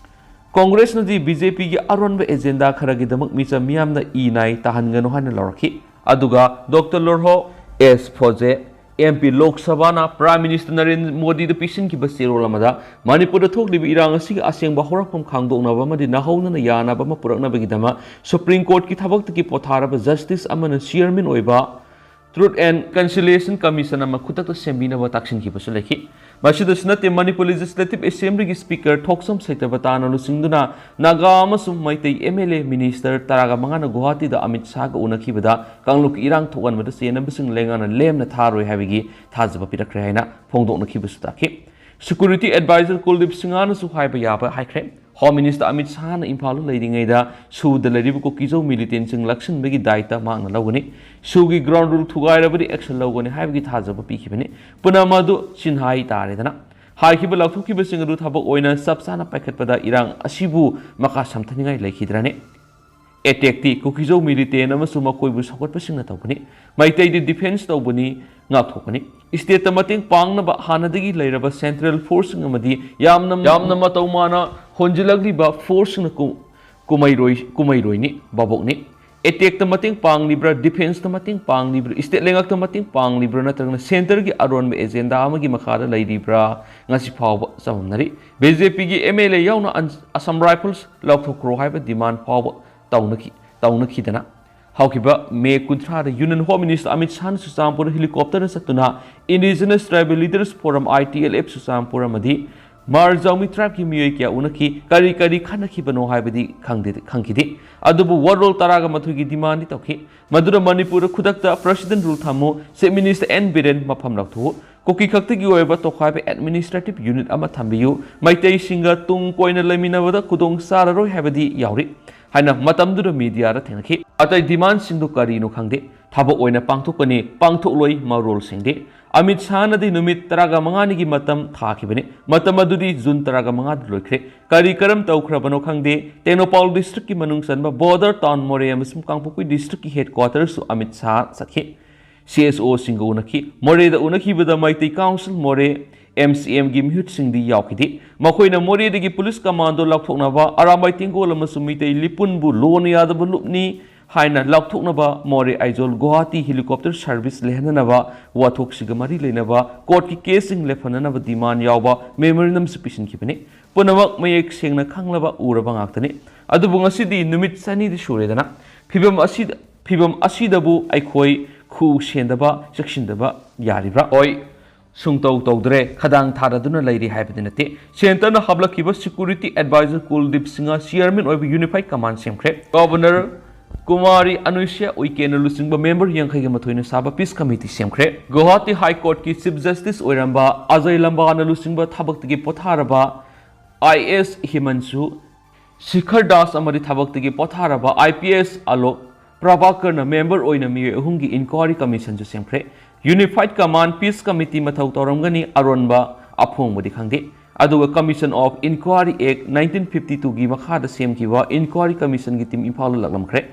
ꯀꯣꯡꯒ꯭ꯔꯦꯁꯅꯗꯤ ꯕꯤ ꯖꯦ ꯄꯤꯒꯤ ꯑꯔꯣꯟꯕ ꯑꯦꯖꯦꯟꯗꯥ ꯈꯔꯒꯤꯗꯃꯛ ꯃꯤꯆꯝ ꯃꯤꯌꯥꯝꯅ ꯏ ꯅꯥꯏ ꯇꯥꯍꯟꯒꯅꯨ ꯍꯥꯏꯅ ꯂꯥꯎꯔꯛꯈꯤ꯫ ꯑꯗꯨꯒ ꯗꯣꯛꯇꯔ ꯂꯣꯔꯍꯣ ꯑꯦꯁ ꯐꯣꯖꯦ, ꯑꯦꯝ ꯄꯤ ꯂꯣꯛ ꯁꯚꯥꯅ ꯄ꯭ꯔꯥꯏꯝ ꯃꯤꯅꯤꯁꯇꯔ ꯅꯔꯦꯟꯗ꯭ꯔ ꯃꯣꯗꯤꯗ ꯄꯤꯁꯤꯟꯈꯤꯕ ꯆꯦꯔꯣꯜ ꯑꯃꯗ ꯃꯅꯤꯄꯨꯔꯗ ꯊꯣꯛꯂꯤꯕ ꯏꯔꯥꯡ ꯑꯁꯤꯒꯤ ꯑꯁꯦꯡꯕ ꯍꯧꯔꯛꯐꯝ ꯈꯪꯗꯣꯛꯅꯕ ꯑꯃꯗꯤ ꯅꯧꯍꯧꯅꯅ ꯌꯥꯅꯕ ꯑꯃ ꯄꯨꯔꯛꯅꯕꯒꯤꯗꯃꯛ ꯁꯨꯄ꯭ꯔꯤꯝ ꯀꯣꯔꯠꯀꯤ ꯊꯕꯛꯇꯒꯤ ꯄꯣꯊꯥꯔꯕ ꯖꯁꯇꯤꯁ ꯑꯃꯅ ꯆꯤꯌꯔꯃꯦꯟ ꯑꯣꯏꯕ Truth and Reconciliation Commission ꯑꯃ ꯈꯨꯗꯛꯇ ꯁꯦꯝꯕꯤꯅꯕ ꯇꯥꯛꯁꯤꯟꯈꯤꯕꯁꯨ ꯂꯩꯈꯤ꯫ ꯃꯁꯤꯗꯁꯨ ꯅꯠꯇꯦ, ꯃꯅꯤꯄꯨꯔ ꯂꯦꯖꯤꯁꯂꯦꯇꯤꯚ ꯑꯦꯁꯦꯝꯕ꯭ꯂꯤꯒꯤ ꯁ꯭ꯄꯤꯀꯔ ꯊꯣꯛꯆꯝ ꯁꯩꯇꯕꯇꯥꯅ ꯂꯨꯆꯤꯡꯗꯨꯅ ꯅꯥꯒꯥ ꯑꯃꯁꯨꯡ ꯃꯩꯇꯩ ꯑꯦꯝ ꯑꯦꯜ ꯑꯦ ꯃꯤꯅꯤꯁꯇꯔ ꯇꯔꯥꯒ ꯃꯉꯥꯅ ꯒꯨꯋꯥꯍꯥꯇꯤꯗ ꯑꯃꯤꯠ ꯁꯥꯍꯒ ꯎꯅꯈꯤꯕꯗ ꯀꯥꯡꯂꯨꯞꯀꯤ ꯏꯔꯥꯡ ꯊꯣꯛꯍꯟꯕꯗ ꯆꯦꯟꯅꯕꯁꯤꯡ ꯂꯩꯉꯥꯛꯅ ꯂꯦꯝꯅ ꯊꯥꯔꯣꯏ ꯍꯥꯏꯕꯒꯤ ꯊꯥꯖꯕ ꯄꯤꯔꯛꯈ꯭ꯔꯦ ꯍꯥꯏꯅ ꯐꯣꯡꯗꯣꯛꯅꯈꯤꯕꯁꯨ ꯇꯥꯛꯈꯤ꯫ ꯁꯦꯀ꯭ꯌꯨꯔꯤꯇꯤ ꯑꯦꯗꯚꯥꯏꯖꯔ ꯀꯨꯜꯗꯤꯞ ꯁꯤꯡꯍꯅꯁꯨ ꯍꯥꯏꯕ ꯌꯥꯕ ꯍꯥꯏꯈ꯭ꯔꯦ꯫ ꯍꯣꯝ ꯃꯤꯅꯤꯁꯇꯔ ꯑꯃꯤꯠ ꯁꯥꯍꯅ ꯏꯝꯐꯥꯜꯗ ꯂꯩꯔꯤꯉꯩꯗ ꯁꯨꯗ ꯂꯩꯔꯤꯕ ꯀꯨꯀꯤꯖꯧ ꯃꯤꯂꯤꯇꯦꯟꯁꯤꯡ ꯂꯥꯛꯁꯤꯟꯕꯒꯤ ꯗꯥꯏꯇ ꯃꯍꯥꯛꯅ ꯂꯧꯒꯅꯤ꯫ ꯁꯨꯒꯤ ꯒ꯭ꯔꯥꯎꯟ ꯔꯨꯜ ꯊꯨꯒꯥꯏꯔꯕꯗꯤ ꯑꯦꯛꯁꯟ ꯂꯧꯒꯅꯤ ꯍꯥꯏꯕꯒꯤ ꯊꯥꯖꯕ ꯄꯤꯈꯤꯕꯅꯤ꯫ ꯄꯨꯝꯅꯃꯛ ꯑꯗꯨ ꯆꯤꯟꯍꯥꯏ ꯇꯥꯔꯦꯗꯅ꯫ ꯍꯥꯏꯈꯤꯕ ꯂꯥꯎꯊꯣꯛꯈꯤꯕꯁꯤꯡ ꯑꯗꯨ ꯊꯕꯛ ꯑꯣꯏꯅ ꯆꯞ ꯆꯥꯅ ꯄꯥꯏꯈꯠꯄꯗ ꯏꯔꯥꯡ ꯑꯁꯤꯕꯨ ꯃꯈꯥ ꯁꯝꯊꯅꯤꯡꯉꯥꯏ ꯂꯩꯈꯤꯗ꯭ꯔꯅꯤ? ꯑꯦꯇꯦꯛꯇꯤ ꯀꯨꯀꯤꯖꯧ ꯃꯤꯂꯤꯇꯦꯟ ꯑꯃꯁꯨꯡ ꯃꯈꯣꯏꯕꯨ ꯁꯧꯒꯠꯄꯁꯤꯡꯅ ꯇꯧꯕꯅꯤ꯫ ꯃꯩꯇꯩꯗꯤ ꯗꯤꯐꯦꯟꯁ ꯇꯧꯕꯅꯤ, ꯉꯥꯛꯊꯣꯛꯄꯅꯤ꯫ ꯏꯁꯇꯦꯠꯇ ꯃꯇꯦꯡ ꯄꯥꯡꯅꯕ ꯍꯥꯟꯅꯗꯒꯤ ꯂꯩꯔꯕ ꯁꯦꯟꯇ꯭ꯔꯦꯜ ꯐꯣꯔꯁꯁꯤꯡ ꯑꯃꯗꯤ ꯌꯥꯝꯅ, ꯌꯥꯝꯅ ꯃꯇꯧ ꯃꯥꯅ ꯍꯣꯟꯖꯤꯜꯂꯛꯂꯤꯕ ꯐꯣꯔꯁꯁꯤꯡꯅ ꯀꯨ-, ꯀꯨꯝꯃꯩꯔꯣꯏ, ꯀꯨꯝꯃꯩꯔꯣꯏꯅꯤ, ꯚꯥꯕꯣꯛꯅꯤ꯫ ꯑꯦꯇꯦꯛꯇ ꯃꯇꯦꯡ ꯄꯥꯡꯂꯤꯕ꯭ꯔꯥ, ꯗꯤꯐꯦꯟꯁꯇ ꯃꯇꯦꯡ ꯄꯥꯡꯂꯤꯕ꯭ꯔꯥ, ꯏꯁꯇꯦꯠ ꯂꯩꯉꯥꯛꯇ ꯃꯇꯦꯡ ꯄꯥꯡꯂꯤꯕ꯭ꯔꯥ, ꯅꯠꯇ꯭ꯔꯒꯅ ꯁꯦꯟꯇꯔꯒꯤ ꯑꯔꯣꯟꯕ ꯑꯦꯖꯦꯟꯗꯥ ꯑꯃꯒꯤ ꯃꯈꯥꯗ ꯂꯩꯔꯤꯕ꯭ꯔꯥ, ꯉꯁꯤ ꯐꯥꯎꯕ ꯆꯃꯝꯅꯔꯤ꯫ ꯕꯤ ꯖꯦ ꯄꯤꯒꯤ ꯑꯦꯝ ꯑꯦꯜ ꯑꯦ ꯌꯥꯎꯅ ꯑꯟ-, ꯑꯁꯥꯝ ꯔꯥꯏꯐꯜꯁ ꯂꯧꯊꯣꯛꯈ꯭ꯔꯣ ꯍꯥꯏꯕ ꯗꯤꯃꯥꯟ ꯐꯥꯎꯕ ꯇꯧꯅꯈꯤ-, ꯇꯧꯅꯈꯤꯗꯅ꯫ ꯍꯧꯈꯤꯕ ꯃꯦ ꯀꯨꯟꯊ꯭ꯔꯥꯗ ꯌꯨꯅꯤꯌꯟ ꯍꯣꯝ ꯃꯤꯅꯤꯁꯇꯔ ꯑꯃꯤꯠ ꯁꯥꯍꯅ ꯆꯨꯔꯆꯥꯟꯄꯨꯔꯗ ꯍꯦꯂꯤꯀꯣꯞꯇꯔꯗ ꯆꯠꯇꯨꯅ ꯏꯟꯗꯤꯖꯤꯅꯁ ꯇ꯭ꯔꯥꯏꯕꯦꯜ ꯂꯤꯗꯔꯁ ꯐꯣꯔꯝ, ꯑꯥꯏ ꯇꯤ ꯑꯦꯜ ꯑꯦꯐ, ꯆꯨꯔꯆꯥꯟꯄꯨꯔ ꯑꯃꯗꯤ ꯃꯥꯔ ꯖꯥꯎꯃꯤ ꯇ꯭ꯔꯥꯏꯕꯀꯤ ꯃꯤꯑꯣꯏ ꯀꯌꯥ ꯎꯅꯈꯤ꯫ ꯀꯔꯤ ꯀꯔꯤ ꯈꯟꯅꯈꯤꯕꯅꯣ ꯍꯥꯏꯕꯗꯤ ꯈꯪꯗꯦ-, ꯈꯪꯈꯤꯗꯦ꯫ ꯑꯗꯨꯕꯨ ꯋꯥꯔꯣꯜ ꯇꯔꯥꯒ ꯃꯥꯊꯣꯏꯒꯤ ꯗꯤꯃꯥꯟꯗꯤ ꯇꯧꯈꯤ꯫ ꯃꯗꯨꯅ ꯃꯅꯤꯄꯨꯔꯗ ꯈꯨꯗꯛꯇ ꯄ꯭ꯔꯦꯁꯤꯗꯦꯟ ꯔꯨꯜ ꯊꯝꯃꯨ, ꯆꯤꯐ ꯃꯤꯅꯤꯁꯇꯔ ꯑꯦꯟ ꯕꯤꯔꯦꯟ ꯃꯐꯝ ꯂꯧꯊꯣꯛꯎ, ꯀꯨꯀꯤ ꯈꯛꯇꯒꯤ ꯑꯣꯏꯕ ꯇꯣꯈꯥꯏꯕ ꯑꯦꯗꯃꯤꯅꯤꯁꯇ꯭ꯔꯦꯇꯤꯚ ꯌꯨꯅꯤꯠ ꯑꯃ ꯊꯝꯕꯤꯌꯨ, ꯃꯩꯇꯩꯁꯤꯡꯒ ꯇꯨꯡ ꯀꯣꯏꯅ ꯂꯩꯃꯤꯟꯅꯕꯗ ꯈꯨꯗꯣꯡ ꯆꯥꯔꯔꯣꯏ ꯍꯥꯏꯕꯗꯤ ꯌꯥꯎꯔꯤ ꯍꯥꯏꯅ ꯃꯇꯝꯗꯨꯗ ꯃꯤꯗꯤꯌꯥꯗ ꯊꯦꯡꯅꯈꯤ꯫ ꯑꯇꯩ ꯗꯤꯃꯥꯟꯁꯤꯡꯗꯨ ꯀꯔꯤꯅꯣ ꯈꯪꯗꯦ꯫ ꯊꯕꯛ ꯑꯣꯏꯅ ꯄꯥꯡꯊꯣꯛꯀꯅꯤ, ꯄꯥꯡꯊꯣꯛꯂꯣꯏ ꯃꯔꯣꯜ ꯁꯦꯡꯗꯦ꯫ ꯑꯃꯤꯠ ꯁꯥꯍꯅꯗꯤ ꯅꯨꯃꯤꯠ ꯇꯔꯥꯒ ꯃꯉꯥꯅꯤꯒꯤ ꯃꯇꯝ ꯊꯥꯈꯤꯕꯅꯤ꯫ ꯃꯇꯝ ꯑꯗꯨꯗꯤ ꯖꯨꯟ ꯇꯔꯥꯒ ꯃꯉꯥꯗ ꯂꯣꯏꯈ꯭ꯔꯦ꯫ ꯀꯔꯤ ꯀꯔꯝ ꯇꯧꯈ꯭ꯔꯕꯅꯣ ꯈꯪꯗꯦ꯫ ꯇꯦꯡꯅꯧꯄꯥꯜ ꯗꯤꯁꯇ꯭ꯔꯤꯛꯀꯤ ꯃꯅꯨꯡ ꯆꯟꯕ ꯕꯣꯔꯗꯔ ꯇꯥꯎꯟ ꯃꯣꯔꯦ ꯑꯃꯁꯨꯡ ꯀꯥꯡꯄꯣꯛꯄꯤ ꯗꯤꯁꯇ꯭ꯔꯤꯛꯀꯤ ꯍꯦꯗ ꯀ꯭ꯋꯥꯇꯔꯁꯨ ꯑꯃꯤꯠ ꯁꯥꯍ ꯆꯠꯈꯤ꯫ C S ꯑꯣꯁꯤꯡꯒ ꯎꯅꯈꯤ꯫ ꯃꯣꯔꯦꯗ ꯎꯅꯈꯤꯕꯗ ꯃꯩꯇꯩ ꯀꯥꯎꯟꯁꯤꯜ ꯃꯣꯔꯦ, ꯑꯦꯝ ꯁꯤ ꯑꯦꯝꯒꯤ ꯃꯤꯍꯨꯠꯁꯤꯡꯗꯤ ꯌꯥꯎꯈꯤꯗꯦ꯫ ꯃꯈꯣꯏꯅ ꯃꯣꯔꯦꯗꯒꯤ ꯄꯨꯂꯤꯁ ꯀꯃꯥꯟꯗꯣ ꯂꯥꯎꯊꯣꯛꯅꯕ, ꯑꯔꯥꯝꯕꯥꯏ ꯇꯦꯡꯒꯣꯜ ꯑꯃꯁꯨꯡ ꯃꯤꯇꯩ ꯂꯤꯄꯨꯟꯕꯨ ꯂꯣꯟꯅ ꯌꯥꯗꯕ ꯂꯨꯞꯅꯤ ꯍꯥꯏꯅ ꯂꯥꯎꯊꯣꯛꯅꯕ ꯃꯣꯔꯦ ꯑꯥꯏꯖꯣꯜ ꯒꯨꯋꯥꯍꯥꯇꯤ ꯍꯦꯂꯤꯀꯣꯞꯇꯔ ꯁꯔꯚꯤꯁ ꯂꯩꯍꯟꯅꯅꯕ, ꯋꯥꯊꯣꯛꯁꯤꯒ ꯃꯔꯤ ꯂꯩꯅꯕ ꯀꯣꯔꯠꯀꯤ ꯀꯦꯁꯁꯤꯡ ꯂꯦꯞꯍꯟꯅꯅꯕ ꯗꯤꯃꯥꯟ ꯌꯥꯎꯕ ꯃꯦꯃꯣꯔꯦꯟꯗꯝꯁꯨ ꯄꯤꯁꯤꯟꯈꯤꯕꯅꯤ꯫ ꯄꯨꯝꯅꯃꯛ ꯃꯌꯦꯛ ꯁꯦꯡꯅ ꯈꯪꯂꯕ ꯎꯔꯕ ꯉꯥꯛꯇꯅꯤ꯫ ꯑꯗꯨꯕꯨ ꯉꯁꯤꯗꯤ ꯅꯨꯃꯤꯠ ꯆꯅꯤꯗꯤ ꯁꯨꯔꯦꯗꯅ꯫ ꯐꯤꯕꯝ ꯑꯁꯤꯗ, ꯐꯤꯕꯝ ꯑꯁꯤꯗꯕꯨ ꯑꯩꯈꯣꯏ ꯈꯨ ꯁꯦꯟꯗꯕ, ꯆꯦꯛꯁꯤꯟꯗꯕ ꯌꯥꯔꯤꯕ꯭ꯔꯥ? ꯍꯣꯏ, ꯁꯨꯡꯇꯧ ꯇꯧꯗ꯭ꯔꯦ, ꯈꯗꯥꯡ ꯊꯥꯔꯗꯨꯅ ꯂꯩꯔꯤ ꯍꯥꯏꯕꯗꯤ ꯅꯠꯇꯦ꯫ ꯁꯦꯟꯇꯔꯅ ꯍꯥꯞꯂꯛꯈꯤꯕ ꯁꯦꯀ꯭ꯌꯨꯔꯤꯇꯤ ꯑꯦꯗꯚꯥꯏꯖꯔ ꯀꯨꯜꯗꯤꯞ ꯁꯤꯡꯍ ꯆꯤꯌꯔꯃꯦꯟ ꯑꯣꯏꯕ ꯌꯨꯅꯤꯐꯥꯏꯗ ꯀꯃꯥꯟ ꯁꯦꯝꯈ꯭ꯔꯦ꯫ ꯒꯣꯚꯔꯅꯔ ꯀꯨꯃꯥꯔꯤ ꯑꯅꯨꯁ꯭ꯌ ꯎꯏꯀꯦꯟꯅ ꯂꯨꯆꯤꯡꯕ ꯃꯦꯝꯕꯔ ꯌꯥꯡꯈꯩꯒ ꯃꯥꯊꯣꯏꯅ ꯁꯥꯕ ꯄꯤꯁ ꯀꯃꯤꯇꯤ ꯁꯦꯝꯈ꯭ꯔꯦ꯫ ꯒꯨꯋꯥꯍꯥꯇꯤ ꯍꯥꯏ ꯀꯣꯔꯠꯀꯤ ꯆꯤꯐ ꯖꯁꯇꯤꯁ ꯑꯣꯏꯔꯝꯕ ꯑꯖꯌ ꯂꯝꯕꯥꯅ ꯂꯨꯆꯤꯡꯕ ꯊꯕꯛꯇꯒꯤ ꯄꯣꯊꯥꯔꯕ ꯑꯥꯏ ꯑꯦꯁ ꯍꯤꯃꯟꯁꯨ, ꯁꯤꯈꯔ ꯗꯥꯁ ꯑꯃꯗꯤ ꯊꯕꯛꯇꯒꯤ ꯄꯣꯊꯥꯔꯕ I P S Alok ꯄ꯭ꯔꯚꯥꯀꯔꯅ member ꯑꯣꯏꯅ ꯃꯤꯑꯣꯏ ꯑꯍꯨꯝꯒꯤ ꯏꯟꯀ꯭ꯋꯥꯔꯤ ꯀꯃꯤꯁꯟꯁꯨ ꯁꯦꯝꯈ꯭ꯔꯦ꯫ ꯌꯨꯅꯤꯐꯥꯏꯠ ꯀꯃꯥꯟ ꯄꯤꯁ ꯀꯃꯤꯇꯤ ꯃꯊꯧ ꯇꯧꯔꯝꯒꯅꯤ, ꯑꯔꯣꯟꯕ ꯑꯐꯣꯡꯕꯗꯤ ꯈꯪꯗꯦ꯫ ꯑꯗꯨꯒ Commission of Inquiry Act nineteen fifty two ꯒꯤ ꯃꯈꯥꯗ ꯁꯦꯝꯈꯤꯕ ꯏꯟꯀ꯭ꯋꯥꯔꯤ ꯀꯃꯤꯁꯟꯒꯤ ꯇꯤꯝ ꯏꯝꯐꯥꯜꯗ ꯂꯥꯛꯂꯝꯈ꯭ꯔꯦ꯫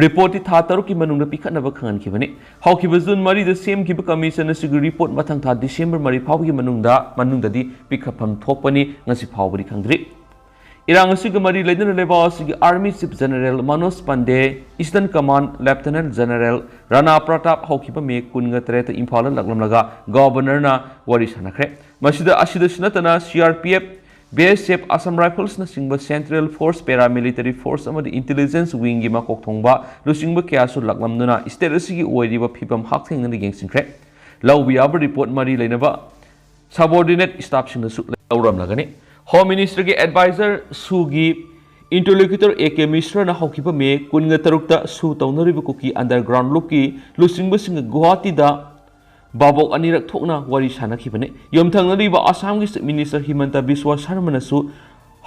ꯔꯤꯄꯣꯔꯠꯇꯤ ꯊꯥ ꯇꯔꯨꯛꯀꯤ ꯃꯅꯨꯡꯗ ꯄꯤꯈꯠꯅꯕ ꯈꯪꯍꯟꯈꯤꯕꯅꯤ꯫ ꯍꯧꯈꯤꯕ ꯖꯨꯟ ꯃꯔꯤꯗ ꯁꯦꯝꯈꯤꯕ ꯀꯃꯤꯁꯟ ꯑꯁꯤꯒꯤ ꯔꯤꯄꯣꯔꯠ ꯃꯊꯪ ꯊꯥ ꯗꯤꯁꯦꯝꯕꯔ ꯃꯔꯤ ꯐꯥꯎꯕꯒꯤ ꯃꯅꯨꯡꯗ, ꯃꯅꯨꯡꯗꯗꯤ ꯄꯤꯈꯠꯐꯝ ꯊꯣꯛꯄꯅꯤ, ꯉꯁꯤ ꯐꯥꯎꯕꯗꯤ ꯈꯪꯗ꯭ꯔꯤ꯫ ꯏꯔꯥꯡ ꯑꯁꯤꯒ ꯃꯔꯤ ꯂꯩꯅꯅ ꯂꯩꯕꯥꯛ ꯑꯁꯤꯒꯤ Army Chief General ꯃꯅꯣꯖ ꯄꯥꯟꯗꯦ, Eastern Command Lieutenant General ꯔꯥꯅꯥ ꯄ꯭ꯔꯇꯥꯞ ꯍꯧꯈꯤꯕ ꯃꯦ ꯀꯨꯟꯒ ꯇꯔꯦꯠꯇ ꯏꯝꯐꯥꯜꯗ ꯂꯥꯛꯂꯝꯂꯒ ꯒꯕꯔꯅꯔꯅ ꯋꯥꯔꯤ ꯁꯥꯟꯅꯈ꯭ꯔꯦ꯫ ꯃꯁꯤꯗ, ꯑꯁꯤꯗꯁꯨ ꯅꯠꯇꯅ C R P F, B S F, Assam Riflesꯅꯆꯤꯡꯕ Central Force, Paramilitary Force ꯑꯃꯗꯤ Intelligence Wingꯒꯤ ꯃꯀꯣꯛ ꯊꯣꯡꯕ ꯂꯨꯆꯤꯡꯕ ꯀꯌꯥꯁꯨ ꯂꯥꯛꯂꯝꯗꯨꯅ state ꯑꯁꯤꯒꯤ ꯑꯣꯏꯔꯤꯕ ꯐꯤꯕꯝ ꯍꯛꯊꯦꯡꯅꯅ ꯌꯦꯡꯁꯤꯟꯈ꯭ꯔꯦ꯫ ꯂꯧꯕ ꯌꯥꯕ ꯔꯤꯄꯣꯔꯠ ꯃꯔꯤ ꯂꯩꯅꯕ subordinate staffꯁꯤꯡꯅꯁꯨ ꯂꯧꯔꯝꯂꯒꯅꯤ꯫ Home Ministerꯒꯤ advisor ꯁꯨꯒꯤ interlocutor A K ꯃꯤꯁ꯭ꯔꯅ ꯍꯧꯈꯤꯕ ꯃꯦ ꯀꯨꯟꯒ ꯇꯔꯨꯛꯇ ꯁꯨ ꯇꯧꯅꯔꯤꯕ ꯀꯨꯀꯤ underground ꯂꯨꯞꯀꯤ ꯂꯨꯆꯤꯡꯕꯁꯤꯡꯒ ꯒꯨꯋꯥꯍꯥꯇꯤꯗ ꯚꯥꯕꯣꯛ ꯑꯅꯤꯔꯛ ꯊꯣꯛꯅ ꯋꯥꯔꯤ ꯁꯥꯟꯅꯈꯤꯕꯅꯤ꯫ ꯌꯨꯝꯊꯪꯅꯔꯤꯕ ꯑꯁꯥꯝꯒꯤ Chief Minister ꯍꯤꯃꯟꯇ ꯕꯤꯁ꯭ꯋꯥ ꯁꯔꯃꯅꯁꯨ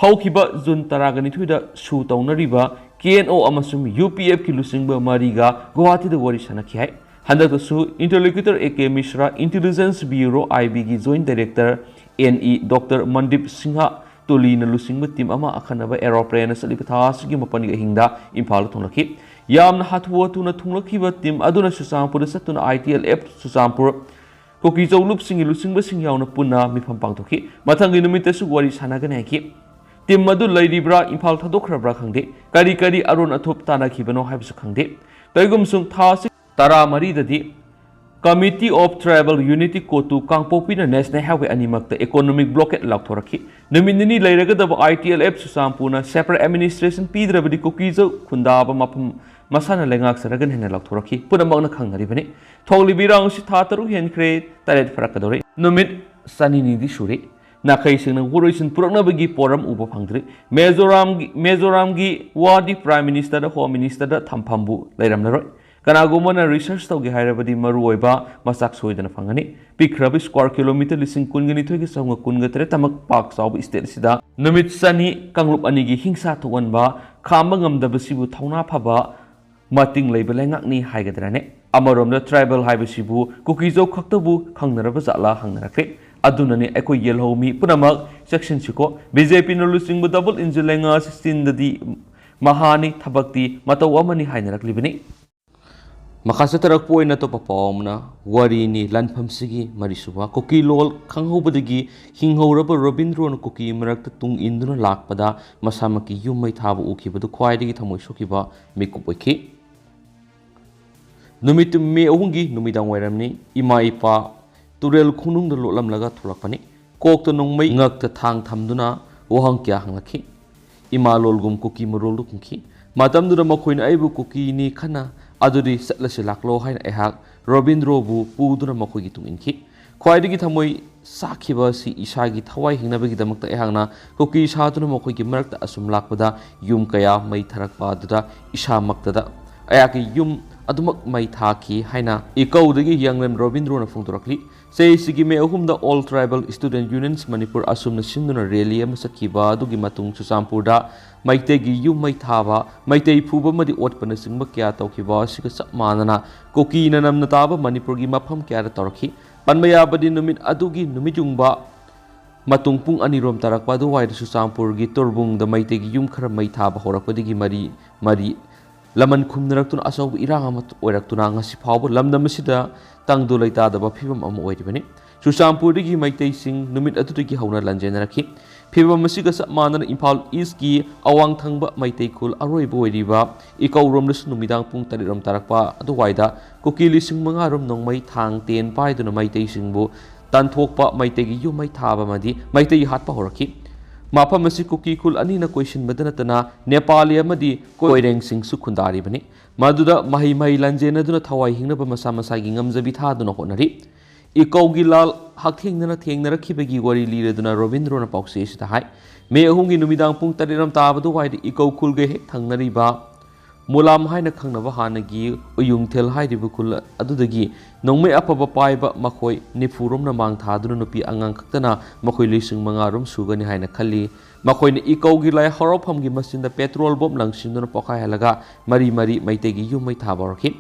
ꯍꯧꯈꯤꯕ ꯖꯨꯟ ꯇꯔꯥꯒ ꯅꯤꯊꯣꯏꯗ ꯁꯨ ꯇꯧꯅꯔꯤꯕ K N O ꯑꯃꯁꯨꯡ U P Fꯀꯤ ꯂꯨꯆꯤꯡꯕ ꯃꯔꯤꯒ ꯒꯨꯋꯥꯍꯥꯇꯤꯗ ꯋꯥꯔꯤ ꯁꯥꯟꯅꯈꯤ ꯍꯥꯏ꯫ ꯍꯟꯗꯛꯇꯁꯨ interlocutor A K ꯃꯤꯁ꯭ꯔꯥ, Intelligence Bureau, I B ꯒꯤ Joint Director N E Doctor ꯃꯟꯗꯤꯞ Singh ꯇꯨꯂꯤꯅ ꯂꯨꯆꯤꯡꯕ ꯇꯤꯝ ꯑꯃ ꯑꯈꯟꯅꯕ aeroplaneꯅ ꯆꯠꯂꯤꯕ ꯊꯥ ꯑꯁꯤꯒꯤ ꯃꯥꯄꯟꯒꯤ ꯑꯍꯤꯡꯗ ꯏꯝꯐꯥꯜꯗ ꯊꯨꯡꯂꯛꯈꯤ꯫ ꯌꯥꯝꯅ ꯍꯥꯊꯨ ꯍꯥꯊꯨꯅ ꯊꯨꯡꯂꯛꯈꯤꯕ ꯇꯤꯝ ꯑꯗꯨꯅ ꯆꯨꯔꯆꯥꯟꯄꯨꯔꯗ ꯆꯠꯇꯨꯅ I T L F Churachandpur ꯀꯨꯀꯤ ꯆꯧꯂꯨꯞꯁꯤꯡꯒꯤ ꯂꯨꯆꯤꯡꯕꯁꯤꯡ ꯌꯥꯎꯅ ꯄꯨꯟꯅ ꯃꯤꯐꯝ ꯄꯥꯡꯊꯣꯛꯈꯤ꯫ ꯃꯊꯪꯒꯤ ꯅꯨꯃꯤꯠꯇꯁꯨ ꯋꯥꯔꯤ ꯁꯥꯟꯅꯒꯅꯤ ꯍꯥꯏꯈꯤ꯫ ꯇꯤꯝ ꯑꯗꯨ ꯂꯩꯔꯤꯕ꯭ꯔꯥ, ꯏꯝꯐꯥꯜ ꯊꯥꯗꯣꯛꯈ꯭ꯔꯕ꯭ꯔꯥ ꯈꯪꯗꯦ꯫ ꯀꯔꯤ ꯀꯔꯤ ꯑꯔꯣꯟ ꯑꯊꯨꯞ ꯇꯥꯟꯅꯈꯤꯕꯅꯣ ꯍꯥꯏꯕꯁꯨ ꯈꯪꯗꯦ꯫ ꯀꯔꯤꯒꯨꯝꯕꯁꯨꯡ ꯊꯥ ꯑꯁꯤ ꯇꯔꯥꯃꯔꯤꯗꯗꯤ Committee of Tribal Unity, ꯀꯣꯇꯨ, ꯀꯥꯡꯄꯣꯛꯄꯤꯅ National Highway ꯑꯅꯤꯃꯛꯇ economic blockade ꯂꯥꯎꯊꯣꯔꯛꯈꯤ꯫ ꯅꯨꯃꯤꯠ ꯅꯤꯅꯤ ꯂꯩꯔꯒꯗꯕ I T L F ꯆꯨꯔꯆꯥꯟꯄꯨꯔꯅ separate administration ꯄꯤꯗ꯭ꯔꯕꯗꯤ ꯀꯨꯀꯤꯖꯧ ꯈꯨꯟꯗꯥꯕ ꯃꯐꯝ ꯃꯁꯥꯅ ꯂꯩꯉꯥꯛꯆꯔꯒꯅꯤ ꯍꯥꯏꯅ ꯂꯥꯎꯊꯣꯔꯛꯈꯤ꯫ ꯄꯨꯝꯅꯃꯛꯅ ꯈꯪꯅꯔꯤꯕꯅꯤ꯫ ꯊꯣꯛꯂꯤꯕ ꯏꯔꯥꯡ ꯑꯁꯤ ꯊꯥ ꯇꯔꯨꯛ ꯍꯦꯟꯈ꯭ꯔꯦ, ꯇꯔꯦꯠ ꯐꯥꯔꯛꯀꯗꯧꯔꯦ꯫ ꯅꯨꯃꯤꯠ ꯆꯅꯤꯅꯤꯗꯤ ꯁꯨꯔꯦ꯫ ꯅꯥꯈꯩꯁꯤꯡꯅ ꯋꯥꯔꯣꯏꯁꯤꯟ ꯄꯨꯔꯛꯅꯕꯒꯤ ꯄꯣꯔꯝ ꯎꯕ ꯐꯪꯗ꯭ꯔꯤ꯫ ꯃꯤꯖꯣꯔꯥꯝꯒꯤ, ꯃꯤꯖꯣꯔꯥꯝꯒꯤ ꯋꯥꯗꯤ Prime Ministerꯗ, Home Ministerꯗ ꯊꯝꯐꯝꯕꯨ ꯂꯩꯔꯝꯂꯔꯣꯏ꯫ ꯀꯅꯥꯒꯨꯝꯕꯅ research ꯇꯧꯒꯦ ꯍꯥꯏꯔꯕꯗꯤ ꯃꯔꯨꯑꯣꯏꯕ ꯃꯆꯥꯛ ꯁꯣꯏꯗꯅ ꯐꯪꯒꯅꯤ꯫ ꯄꯤꯛꯈ꯭ꯔꯕ square kilometre ꯂꯤꯁꯤꯡ ꯀꯨꯟꯒ ꯅꯤꯊꯣꯏꯒ ꯆꯥꯝꯃꯉꯥ ꯀꯨꯟꯒ ꯇꯔꯦꯠꯇꯃꯛ ꯄꯥꯛ ꯆꯥꯎꯕ state ꯑꯁꯤꯗ ꯅꯨꯃꯤꯠ ꯆꯅꯤ ꯀꯥꯡꯂꯨꯞ ꯑꯅꯤꯒꯤ ꯍꯤꯡꯁꯥ ꯊꯣꯛꯍꯟꯕ ꯈꯥꯝꯕ ꯉꯝꯗꯕꯁꯤꯕꯨ ꯊꯧꯅꯥ ꯐꯕ ꯃꯇꯤꯡ ꯂꯩꯕ ꯂꯩꯉꯥꯛꯅꯤ ꯍꯥꯏꯒꯗ꯭ꯔꯥꯅꯦ? ꯑꯃꯔꯣꯝꯗ tribal ꯍꯥꯏꯕꯁꯤꯕꯨ ꯀꯨꯀꯤꯖꯧ ꯈꯛꯇꯕꯨ ꯈꯪꯅꯔꯕ ꯖꯥꯠꯂꯥ ꯍꯪꯅꯔꯛꯂꯦ꯫ ꯑꯗꯨꯅꯅꯤ ꯑꯩꯈꯣꯏ ꯌꯦꯜꯍꯧ ꯃꯤ ꯄꯨꯝꯅꯃꯛ ꯆꯦꯛꯁꯤꯟꯁꯤꯀꯣ꯫ ꯕꯤ ꯖꯦ ꯄꯤꯅ ꯂꯨꯆꯤꯡꯕ double engine ꯂꯩꯉꯥꯛ ꯑꯁꯤ ꯆꯤꯟꯗꯗꯤ ꯃꯍꯥꯅꯤ, ꯊꯕꯛꯇꯤ ꯃꯇꯧ ꯑꯃꯅꯤ ꯍꯥꯏꯅꯔꯛꯂꯤꯕꯅꯤ꯫ ꯃꯈꯥ ꯆꯠꯊꯔꯛꯄ ꯑꯣꯏꯅ ꯑꯇꯣꯞꯄ ꯄꯥꯎ ꯑꯃꯅ ꯋꯥꯔꯤꯅꯤ, ꯂꯥꯟꯐꯝꯁꯤꯒꯤ ꯃꯔꯤꯁꯨꯕ꯫ ꯀꯨꯀꯤ ꯂꯣꯜ ꯈꯪꯍꯧꯕꯗꯒꯤ ꯍꯤꯡꯍꯧꯔꯕ ꯔꯣꯕꯤꯟꯗ꯭ꯔꯣꯅ ꯀꯨꯀꯤ ꯃꯔꯛꯇ ꯇꯨꯡ ꯏꯟꯗꯨꯅ ꯂꯥꯛꯄꯗ ꯃꯁꯥꯃꯛꯀꯤ ꯌꯨꯝ ꯃꯩ ꯊꯥꯕ ꯎꯈꯤꯕꯗꯨ ꯈ꯭ꯋꯥꯏꯗꯒꯤ ꯊꯃꯣꯏ ꯁꯣꯛꯈꯤꯕ ꯃꯤꯀꯨꯞ ꯑꯣꯏꯈꯤ꯫ ꯅꯨꯃꯤꯠꯇꯨ ꯃꯦ ꯑꯍꯨꯝꯒꯤ ꯅꯨꯃꯤꯗꯥꯡ ꯋꯥꯏꯔꯝꯅꯤ꯫ ꯏꯃꯥ ꯏꯄꯥ ꯇꯨꯔꯦꯜ ꯈꯣꯡꯅꯨꯡꯗ ꯂꯣꯠꯂꯝꯂꯒ ꯊꯣꯛꯂꯛꯄꯅꯤ꯫ ꯀꯣꯛꯇ ꯅꯣꯡꯃꯩ, ꯉꯛꯇ ꯊꯥꯡ ꯊꯝꯗꯨꯅ ꯋꯥꯍꯪ ꯀꯌꯥ ꯍꯪꯂꯛꯈꯤ꯫ ꯏꯃꯥ ꯂꯣꯜꯒꯨꯝ ꯀꯨꯀꯤ ꯃꯔꯣꯜꯗꯨ ꯈꯨꯝꯈꯤ꯫ ꯃꯇꯝꯗꯨꯗ ꯃꯈꯣꯏꯅ ꯑꯩꯕꯨ ꯀꯨꯀꯤꯅꯤ ꯈꯟꯅ ꯑꯗꯨꯗꯤ ꯆꯠꯂꯁꯤ ꯂꯥꯛꯂꯣ ꯍꯥꯏꯅ ꯑꯩꯍꯥꯛ ꯔꯣꯕꯤꯟꯗ꯭ꯔꯣꯕꯨ ꯄꯨꯗꯨꯅ ꯃꯈꯣꯏꯒꯤ ꯇꯨꯡ ꯏꯟꯈꯤ꯫ ꯈ꯭ꯋꯥꯏꯗꯒꯤ ꯊꯃꯣꯏ ꯆꯥꯛꯈꯤꯕ ꯑꯁꯤ ꯏꯁꯥꯒꯤ ꯊꯋꯥꯏ ꯍꯤꯡꯅꯕꯒꯤꯗꯃꯛꯇ ꯑꯩꯍꯥꯛꯅ ꯀꯨꯀꯤ ꯁꯥꯗꯨꯅ ꯃꯈꯣꯏꯒꯤ ꯃꯔꯛꯇ ꯑꯁꯨꯝ ꯂꯥꯛꯄꯗ ꯌꯨꯝ ꯀꯌꯥ ꯃꯩ ꯊꯥꯔꯛꯄ ꯑꯗꯨꯗ ꯏꯁꯥꯃꯛꯇꯗ ꯑꯩꯍꯥꯛꯀꯤ ꯌꯨꯝ ꯑꯗꯨꯃꯛ ꯃꯩ ꯊꯥꯈꯤ ꯍꯥꯏꯅ ꯏꯀꯧꯗꯒꯤ ꯌꯥꯡꯂꯦꯟ ꯔꯣꯕꯤꯟꯗ꯭ꯔꯣꯅ ꯐꯣꯡꯗꯣꯔꯛꯂꯤ꯫ ꯆꯍꯤꯁꯤꯒꯤ ꯃꯦ ꯑꯍꯨꯝꯗ All Tribal Student Unions Manipur ꯑꯁꯨꯝꯅ ꯁꯤꯟꯗꯨꯅ rally ꯑꯃ ꯆꯠꯈꯤꯕ ꯑꯗꯨꯒꯤ ꯃꯇꯨꯡ ꯆꯨꯔꯆꯥꯟꯄꯨꯔꯗ ꯃꯩꯇꯩꯒꯤ ꯌꯨꯝ ꯃꯩ ꯊꯥꯕ, ꯃꯩꯇꯩ ꯐꯨꯕ ꯑꯃꯗꯤ ꯑꯣꯠꯄꯅꯆꯤꯡꯕ ꯀꯌꯥ ꯇꯧꯈꯤꯕ ꯑꯁꯤꯒ ꯆꯞ ꯃꯥꯟꯅꯅ ꯀꯨꯀꯤꯅ ꯅꯝꯅ ꯇꯥꯕ ꯃꯅꯤꯄꯨꯔꯒꯤ ꯃꯐꯝ ꯀꯌꯥꯗ ꯇꯧꯔꯛꯈꯤ꯫ ꯄꯟꯕ ꯌꯥꯕꯗꯤ ꯅꯨꯃꯤꯠ ꯑꯗꯨꯒꯤ ꯅꯨꯃꯤꯠ ꯌꯨꯡꯕ ꯃꯇꯨꯡ ꯄꯨꯡ ꯑꯅꯤ ꯔꯣꯝ ꯇꯥꯔꯛꯄ ꯑꯗꯨꯋꯥꯏꯗ ꯆꯨꯔꯆꯥꯟꯄꯨꯔꯒꯤ ꯇꯣꯔꯕꯨꯡꯗ ꯃꯩꯇꯩꯒꯤ ꯌꯨꯝ ꯈꯔ ꯃꯩ ꯊꯥꯕ ꯍꯧꯔꯛꯄꯗꯒꯤ ꯃꯔꯤ ꯃꯔꯤ ꯂꯃꯟ ꯈꯨꯝꯅꯔꯛꯇꯨꯅ ꯑꯆꯧꯕ ꯏꯔꯥꯡ ꯑꯃ ꯑꯣꯏꯔꯛꯇꯨꯅ ꯉꯁꯤ ꯐꯥꯎꯕ ꯂꯝꯗꯝ ꯑꯁꯤꯗ ꯇꯪꯗꯨ ꯂꯩꯇꯥꯗꯕ ꯐꯤꯕꯝ ꯑꯃ ꯑꯣꯏꯔꯤꯕꯅꯤ꯫ ꯆꯨꯔꯆꯥꯟꯄꯨꯔꯗꯒꯤ ꯃꯩꯇꯩꯁꯤꯡ ꯅꯨꯃꯤꯠ ꯑꯗꯨꯗꯒꯤ ꯍꯧꯅ ꯂꯥꯟꯖꯦꯟꯅꯔꯛꯈꯤ꯫ ꯐꯤꯕꯝ ꯑꯁꯤꯒ ꯆꯞ ꯃꯥꯟꯅꯅ ꯏꯝꯐꯥꯜ ꯏꯁꯀꯤ ꯑꯋꯥꯡ ꯊꯪꯕ ꯃꯩꯇꯩ ꯈꯨꯜ ꯑꯔꯣꯏꯕ ꯑꯣꯏꯔꯤꯕ ꯏꯀꯧꯔꯣꯝꯗꯁꯨ ꯅꯨꯃꯤꯗꯥꯡ ꯄꯨꯡ ꯇꯔꯦꯠ ꯔꯣꯝ ꯇꯥꯔꯛꯄ ꯑꯗꯨꯋꯥꯏꯗ ꯀꯨꯀꯤ ꯂꯤꯁꯤꯡ ꯃꯉꯥ ꯔꯣꯝ ꯅꯣꯡꯃꯩ ꯊꯥꯡ ꯇꯦꯟ ꯄꯥꯏꯗꯨꯅ ꯃꯩꯇꯩꯁꯤꯡꯕꯨ ꯇꯥꯟꯊꯣꯛꯄ, ꯃꯩꯇꯩꯒꯤ ꯌꯨꯝ ꯃꯩ ꯊꯥꯕ ꯑꯃꯗꯤ ꯃꯩꯇꯩ ꯍꯥꯠꯄ ꯍꯧꯔꯛꯈꯤ꯫ ꯃꯐꯝ ꯑꯁꯤ ꯀꯨꯀꯤ ꯈꯨꯜ ꯑꯅꯤꯅ ꯀꯣꯏꯁꯤꯟꯕꯗ ꯅꯠꯇꯅ ꯅꯦꯄꯥꯂꯤ ꯑꯃꯗꯤ ꯀꯣꯏꯔꯦꯡꯁꯤꯡꯁꯨ ꯈꯨꯟꯗꯥꯔꯤꯕꯅꯤ꯫ ꯃꯗꯨꯗ ꯃꯍꯩ ꯃꯍꯩ ꯂꯥꯟꯖꯦꯟꯅꯗꯨꯅ ꯊꯋꯥꯏ ꯍꯤꯡꯅꯕ ꯃꯁꯥ ꯃꯁꯥꯒꯤ ꯉꯝꯖꯕꯤ ꯊꯥꯗꯨꯅ ꯍꯣꯠꯅꯔꯤ꯫ ꯏꯀꯧꯒꯤ ꯂꯥꯜ ꯍꯛꯊꯦꯡꯅꯅ ꯊꯦꯡꯅꯔꯛꯈꯤꯕꯒꯤ ꯋꯥꯔꯤ ꯂꯤꯔꯗꯨꯅ ꯔꯣꯕꯤꯟꯗ꯭ꯔꯣꯅ ꯄꯥꯎꯆꯦ ꯑꯁꯤꯗ ꯍꯥꯏ, ꯃꯦ ꯑꯍꯨꯝꯒꯤ ꯅꯨꯃꯤꯗꯥꯡ ꯄꯨꯡ ꯇꯔꯦꯠ ꯔꯣꯝ ꯇꯥꯕ ꯑꯗꯨꯋꯥꯏꯗ ꯏꯀꯧ ꯈꯨꯜꯒ ꯍꯦꯛ ꯊꯪꯅꯔꯤꯕ ꯃꯨꯂꯥꯝ ꯍꯥꯏꯅ ꯈꯪꯅꯕ ꯍꯥꯟꯅꯒꯤ ꯎꯌꯨꯡꯊꯦꯜ ꯍꯥꯏꯔꯤꯕ ꯈꯨꯜ ꯑꯗꯨꯗꯒꯤ ꯅꯣꯡꯃꯩ ꯑꯐꯕ ꯄꯥꯏꯕ ꯃꯈꯣꯏ ꯅꯤꯐꯨꯔꯣꯝꯅ ꯃꯥꯡ ꯊꯥꯗꯨꯅ ꯅꯨꯄꯤ ꯑꯉꯥꯡ ꯈꯛꯇꯅ ꯃꯈꯣꯏ ꯂꯤꯁꯤꯡ ꯃꯉꯥꯔꯣꯝ ꯁꯨꯒꯅꯤ ꯍꯥꯏꯅ ꯈꯜꯂꯤ꯫ ꯃꯈꯣꯏꯅ ꯏꯀꯧꯒꯤ ꯂꯥꯏ ꯍꯔꯥꯎꯐꯝꯒꯤ ꯃꯆꯤꯟꯗ ꯄꯦꯇ꯭ꯔꯣꯜ ꯕꯣꯝ ꯂꯪꯁꯤꯟꯗꯨꯅ ꯄꯣꯈꯥꯏꯍꯜꯂꯒ ꯃꯔꯤ ꯃꯔꯤ ꯃꯩꯇꯩꯒꯤ ꯌꯨꯝ ꯃꯩ ꯊꯥꯕ ꯍꯧꯔꯛꯈꯤ꯫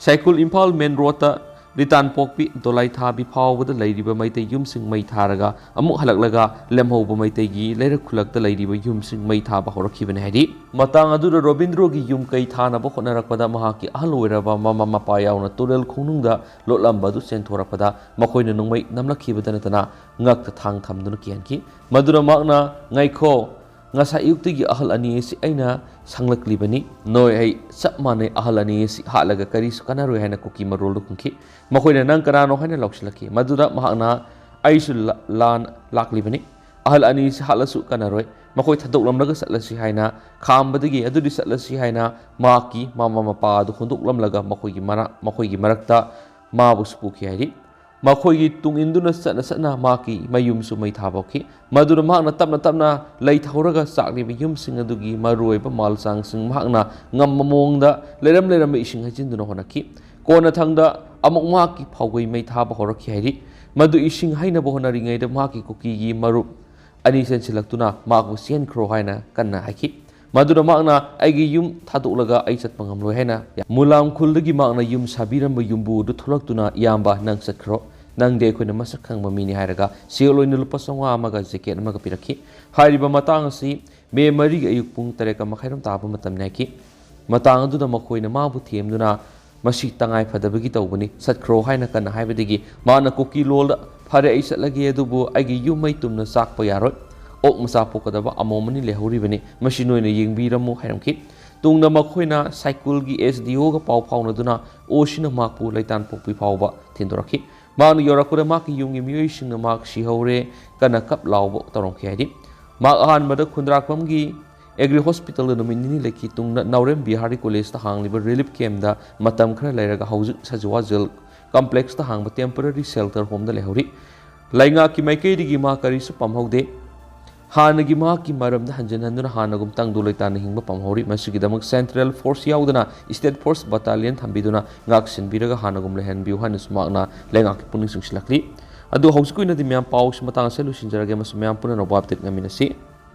ꯁꯥꯏꯀꯨꯜ ꯏꯝꯐꯥꯜ ꯃꯦꯟ ꯔꯣꯗꯇ ꯔꯤꯇꯥꯟꯄꯣꯛꯄꯤ ꯗꯣꯂꯥꯏꯊꯥꯕꯤ ꯐꯥꯎꯕꯗ ꯂꯩꯔꯤꯕ ꯃꯩꯇꯩ ꯌꯨꯝꯁꯤꯡ ꯃꯩ ꯊꯥꯔꯒ ꯑꯃꯨꯛ ꯍꯜꯂꯛꯂꯒ ꯂꯦꯝꯍꯧꯕ ꯃꯩꯇꯩꯒꯤ ꯂꯩꯔꯛ ꯈꯨꯜꯂꯛꯇ ꯂꯩꯔꯤꯕ ꯌꯨꯝꯁꯤꯡ ꯃꯩ ꯊꯥꯕ ꯍꯧꯔꯛꯈꯤꯕꯅꯤ ꯍꯥꯏꯔꯤ꯫ ꯃꯇꯥꯡ ꯑꯗꯨꯗ ꯔꯣꯕꯤꯟꯗ꯭ꯔꯣꯒꯤ ꯌꯨꯝ ꯀꯩ ꯊꯥꯅꯕ ꯍꯣꯠꯅꯔꯛꯄꯗ ꯃꯍꯥꯛꯀꯤ ꯑꯍꯜ ꯑꯣꯏꯔꯕ ꯃꯃꯥ ꯃꯄꯥ ꯌꯥꯎꯅ ꯇꯨꯔꯦꯜ ꯈꯣꯡꯅꯨꯡꯗ ꯂꯣꯠꯂꯝꯕ ꯑꯗꯨ ꯆꯦꯟꯊꯣꯔꯛꯄꯗ ꯃꯈꯣꯏꯅ ꯅꯣꯡꯃꯩ ꯅꯝꯂꯛꯈꯤꯕꯗ ꯅꯠꯇꯅ ꯉꯛꯇ ꯊꯥꯡ ꯊꯝꯗꯨꯅ ꯀꯤꯍꯟꯈꯤ꯫ ꯃꯗꯨꯅ ꯃꯍꯥꯛꯅ, "ꯉꯥꯏꯈꯣ, ꯉꯁꯥꯏ ꯑꯌꯨꯛꯇꯒꯤ ꯑꯍꯜ ꯑꯅꯤ ꯑꯁꯤ ꯑꯩꯅ ꯁꯪꯂꯛꯂꯤꯕꯅꯤ꯫ ꯅꯣꯏ ꯑꯩ ꯆꯞ ꯃꯥꯟꯅꯩ, ꯑꯍꯜ ꯑꯅꯤ ꯑꯁꯤ ꯍꯥꯠꯂꯒ ꯀꯔꯤꯁꯨ ꯀꯥꯟꯅꯔꯣꯏ" ꯍꯥꯏꯅ ꯀꯨꯀꯤ ꯃꯔꯣꯜꯗ ꯈꯨꯝꯈꯤ꯫ ꯃꯈꯣꯏꯅ, "ꯅꯪ ꯀꯅꯥꯅꯣ?" ꯍꯥꯏꯅ ꯂꯥꯎꯁꯤꯜꯂꯛꯈꯤ꯫ ꯃꯗꯨꯗ ꯃꯍꯥꯛꯅ, "ꯑꯩꯁꯨ ꯂꯥ-, ꯂꯥꯟ ꯂꯥꯛꯂꯤꯕꯅꯤ꯫ ꯑꯍꯜ ꯑꯅꯤ ꯑꯁꯤ ꯍꯥꯠꯂꯁꯨ ꯀꯥꯟꯅꯔꯣꯏ꯫ ꯃꯈꯣꯏ ꯊꯥꯗꯣꯛꯂꯝꯂꯒ ꯆꯠꯂꯁꯤ" ꯍꯥꯏꯅ ꯈꯥꯝꯕꯗꯒꯤ, "ꯑꯗꯨꯗꯤ ꯆꯠꯂꯁꯤ" ꯍꯥꯏꯅ ꯃꯍꯥꯛꯀꯤ ꯃꯃꯥ ꯃꯄꯥ ꯑꯗꯨ ꯍꯨꯟꯗꯣꯛꯂꯝꯂꯒ ꯃꯈꯣꯏꯒꯤ ꯃꯅꯥ-, ꯃꯈꯣꯏꯒꯤ ꯃꯔꯛꯇ ꯃꯥꯕꯨꯁꯨ ꯄꯨꯈꯤ ꯍꯥꯏꯔꯤ꯫ ꯃꯈꯣꯏꯒꯤ ꯇꯨꯡ ꯏꯟꯗꯨꯅ ꯆꯠꯅ ꯆꯠꯅ ꯃꯍꯥꯛꯀꯤ ꯃꯌꯨꯝꯁꯨ ꯃꯩ ꯊꯥꯕ ꯍꯧꯈꯤ꯫ ꯃꯗꯨꯗ ꯃꯍꯥꯛꯅ ꯇꯞꯅ ꯇꯞꯅ ꯂꯩꯊꯍꯧꯔꯒ ꯆꯥꯛꯂꯤꯕ ꯌꯨꯝꯁꯤꯡ ꯑꯗꯨꯒꯤ ꯃꯔꯨꯑꯣꯏꯕ ꯃꯥꯜ ꯆꯥꯡꯁꯤꯡ ꯃꯍꯥꯛꯅ ꯉꯝꯕ ꯃꯑꯣꯡꯗ ꯂꯩꯔꯝ ꯂꯩꯔꯝꯕ ꯏꯁꯤꯡ ꯍꯩꯖꯤꯟꯗꯨꯅ ꯍꯣꯠꯅꯈꯤ꯫ ꯀꯣꯟꯅꯊꯪꯗ ꯑꯃꯨꯛ ꯃꯍꯥꯛꯀꯤ ꯐꯥꯎꯒꯩ ꯃꯩ ꯊꯥꯕ ꯍꯧꯔꯛꯈꯤ ꯍꯥꯏꯔꯤ꯫ ꯃꯗꯨ ꯏꯁꯤꯡ ꯍꯩꯅꯕ ꯍꯣꯠꯅꯔꯤꯉꯩꯗ ꯃꯍꯥꯛꯀꯤ ꯀꯨꯀꯤꯒꯤ ꯃꯔꯨꯞ ꯑꯅꯤ ꯆꯦꯟꯁꯤꯜꯂꯛꯇꯨꯅ ꯃꯍꯥꯛꯄꯨ "ꯆꯦꯟꯈ꯭ꯔꯣ" ꯍꯥꯏꯅ ꯀꯟꯅ ꯍꯥꯏꯈꯤ꯫ ꯃꯗꯨꯗ ꯃꯍꯥꯛꯅ, "ꯑꯩꯒꯤ ꯌꯨꯝ ꯊꯥꯗꯣꯛꯂꯒ ꯑꯩ ꯆꯠꯄ ꯉꯝꯂꯣꯏ" ꯍꯥꯏꯅ꯫ ꯃꯨꯂꯥꯝ ꯈꯨꯜꯗꯒꯤ ꯃꯍꯥꯛꯅ ꯌꯨꯝ ꯁꯥꯕꯤꯔꯝꯕ ꯌꯨꯝꯕꯨ ꯑꯗꯨ ꯊꯣꯛꯂꯛꯇꯨꯅ, "ꯏꯌꯥꯝꯕ, ꯅꯪ ꯆꯠꯈ꯭ꯔꯣ, ꯅꯪꯗꯤ ꯑꯩꯈꯣꯏꯅ ꯃꯁꯛ ꯈꯪꯕ ꯃꯤꯅꯤ" ꯍꯥꯏꯔꯒ ꯁꯦꯜ ꯑꯣꯏꯅ ꯂꯨꯄꯥ ꯆꯥꯝꯃꯉꯥ ꯑꯃꯒ ꯖꯦꯀꯦꯠ ꯑꯃꯒ ꯄꯤꯔꯛꯈꯤ꯫ ꯍꯥꯏꯔꯤꯕ ꯃꯇꯥꯡ ꯑꯁꯤ ꯃꯦ ꯃꯔꯤꯒꯤ ꯑꯌꯨꯛ ꯄꯨꯡ ꯇꯔꯦꯠꯀ ꯃꯈꯥꯏꯔꯣꯝ ꯇꯥꯕ ꯃꯇꯝꯅꯤ ꯍꯥꯏꯈꯤ꯫ ꯃꯇꯥꯡ ꯑꯗꯨꯗ ꯃꯈꯣꯏꯅ ꯃꯥꯕꯨ ꯊꯦꯝꯗꯨꯅ, "ꯃꯁꯤ ꯇꯉꯥꯏ ꯐꯗꯕꯒꯤ ꯇꯧꯕꯅꯤ, ꯆꯠꯈ꯭ꯔꯣ" ꯍꯥꯏꯅ ꯀꯟꯅ ꯍꯥꯏꯕꯗꯒꯤ ꯃꯥꯅ ꯀꯨꯀꯤ ꯂꯣꯜꯗ, "ꯐꯔꯦ, ꯑꯩ ꯆꯠꯂꯒꯦ, ꯑꯗꯨꯕꯨ ꯑꯩꯒꯤ ꯌꯨꯝ ꯃꯩ ꯇꯨꯝꯅ ꯆꯥꯛꯄ ꯌꯥꯔꯣꯏ꯫ ꯑꯣꯛ ꯃꯆꯥ ꯄꯣꯛꯀꯗꯕ ꯑꯃꯣꯝ ꯑꯅꯤ ꯂꯩꯍꯧꯔꯤꯕꯅꯤ, ꯃꯁꯤ ꯅꯣꯏꯅ ꯌꯦꯡꯕꯤꯔꯝꯃꯨ" ꯍꯥꯏꯔꯝꯈꯤ꯫ ꯇꯨꯡꯗ ꯃꯈꯣꯏꯅ ꯁꯥꯏꯀꯨꯜꯒꯤ ꯑꯦꯁ ꯗꯤ ꯑꯣꯒ ꯄꯥꯎ ꯐꯥꯎꯅꯗꯨꯅ ꯑꯣ ꯁꯤꯅ ꯃꯍꯥꯛꯄꯨ ꯂꯩꯇꯥꯟꯄꯣꯛꯄꯤ ꯐꯥꯎꯕ ꯊꯤꯟꯗꯣꯔꯛꯈꯤ꯫ ꯃꯍꯥꯛꯅ ꯌꯧꯔꯛꯄꯗ ꯃꯍꯥꯛꯀꯤ ꯌꯨꯝꯒꯤ ꯃꯤꯑꯣꯏꯁꯤꯡꯅ ꯃꯍꯥꯛ ꯁꯤꯍꯧꯔꯦ ꯀꯟꯅ ꯀꯞ ꯂꯥꯎꯕ ꯇꯧꯔꯝꯈꯤ ꯍꯥꯏꯔꯤ꯫ ꯃꯍꯥꯛ ꯑꯍꯥꯟꯕꯗ ꯈꯨꯟꯗ꯭ꯔꯥꯛꯄꯝꯒꯤ ꯑꯦꯒ꯭ꯔꯤ ꯍꯣꯁꯄꯤꯇꯥꯜꯗ ꯅꯨꯃꯤꯠ ꯅꯤꯅꯤ ꯂꯩꯈꯤ꯫ ꯇꯨꯡꯗ ꯅꯥꯎꯔꯦꯝ ꯕꯤꯍꯥꯔꯤ ꯀꯣꯂꯦꯖꯇ ꯍꯥꯡꯂꯤꯕ ꯔꯤꯂꯤꯐ ꯀꯦꯝꯞꯇ ꯃꯇꯝ ꯈꯔ ꯂꯩꯔꯒ ꯍꯧꯖꯤꯛ ꯁꯖꯋꯥ ꯖꯦꯜ ꯀꯝꯄ꯭ꯂꯦꯛꯁꯇ ꯍꯥꯡꯕ ꯇꯦꯝꯄꯔꯔꯤ ꯁꯦꯜꯇꯔ ꯍꯣꯝꯗ ꯂꯩꯍꯧꯔꯤ꯫ ꯂꯩꯉꯥꯛꯀꯤ ꯃꯥꯏꯀꯩꯗꯒꯤ ꯃꯥ ꯀꯔꯤꯁꯨ ꯄꯥꯝꯍꯧꯗꯦ꯫ ꯍꯥꯟꯅꯒꯤ ꯃꯍꯥꯛꯀꯤ ꯃꯔꯝꯗ ꯍꯟꯖꯤꯟ ꯍꯟꯗꯨꯅ ꯍꯥꯟꯅꯒꯨꯝ ꯇꯪꯗꯨ ꯂꯩꯇꯥꯅ ꯍꯤꯡꯕ ꯄꯥꯝꯍꯧꯔꯤ꯫ ꯃꯁꯤꯒꯤꯗꯃꯛ Central Force ꯌꯥꯎꯗꯅ State Force Battalion ꯊꯝꯕꯤꯗꯨꯅ ꯉꯥꯛ ꯁꯦꯟꯕꯤꯔꯒ ꯍꯥꯟꯅꯒꯨꯝ ꯂꯩꯍꯟꯕꯤꯌꯨ ꯍꯥꯏꯅꯁꯨ ꯃꯍꯥꯛꯅ ꯂꯩꯉꯥꯛꯀꯤ ꯄꯨꯛꯅꯤꯡ ꯆꯤꯡꯁꯤꯜꯂꯛꯂꯤ꯫ ꯑꯗꯨ ꯍꯧꯖꯤꯛꯀꯤ ꯑꯣꯏꯅꯗꯤ ꯃꯌꯥꯝ ꯄꯥꯎꯁꯤ ꯃꯇꯥꯡ ꯑꯁꯤꯗ ꯂꯣꯏꯁꯤꯟꯖꯔꯒꯦ ꯑꯃꯁꯨꯡ ꯃꯌꯥꯝ ꯄꯨꯟꯅ ꯑꯅꯧꯕ update ꯉꯥꯏꯃꯤꯟꯅꯁꯤ꯫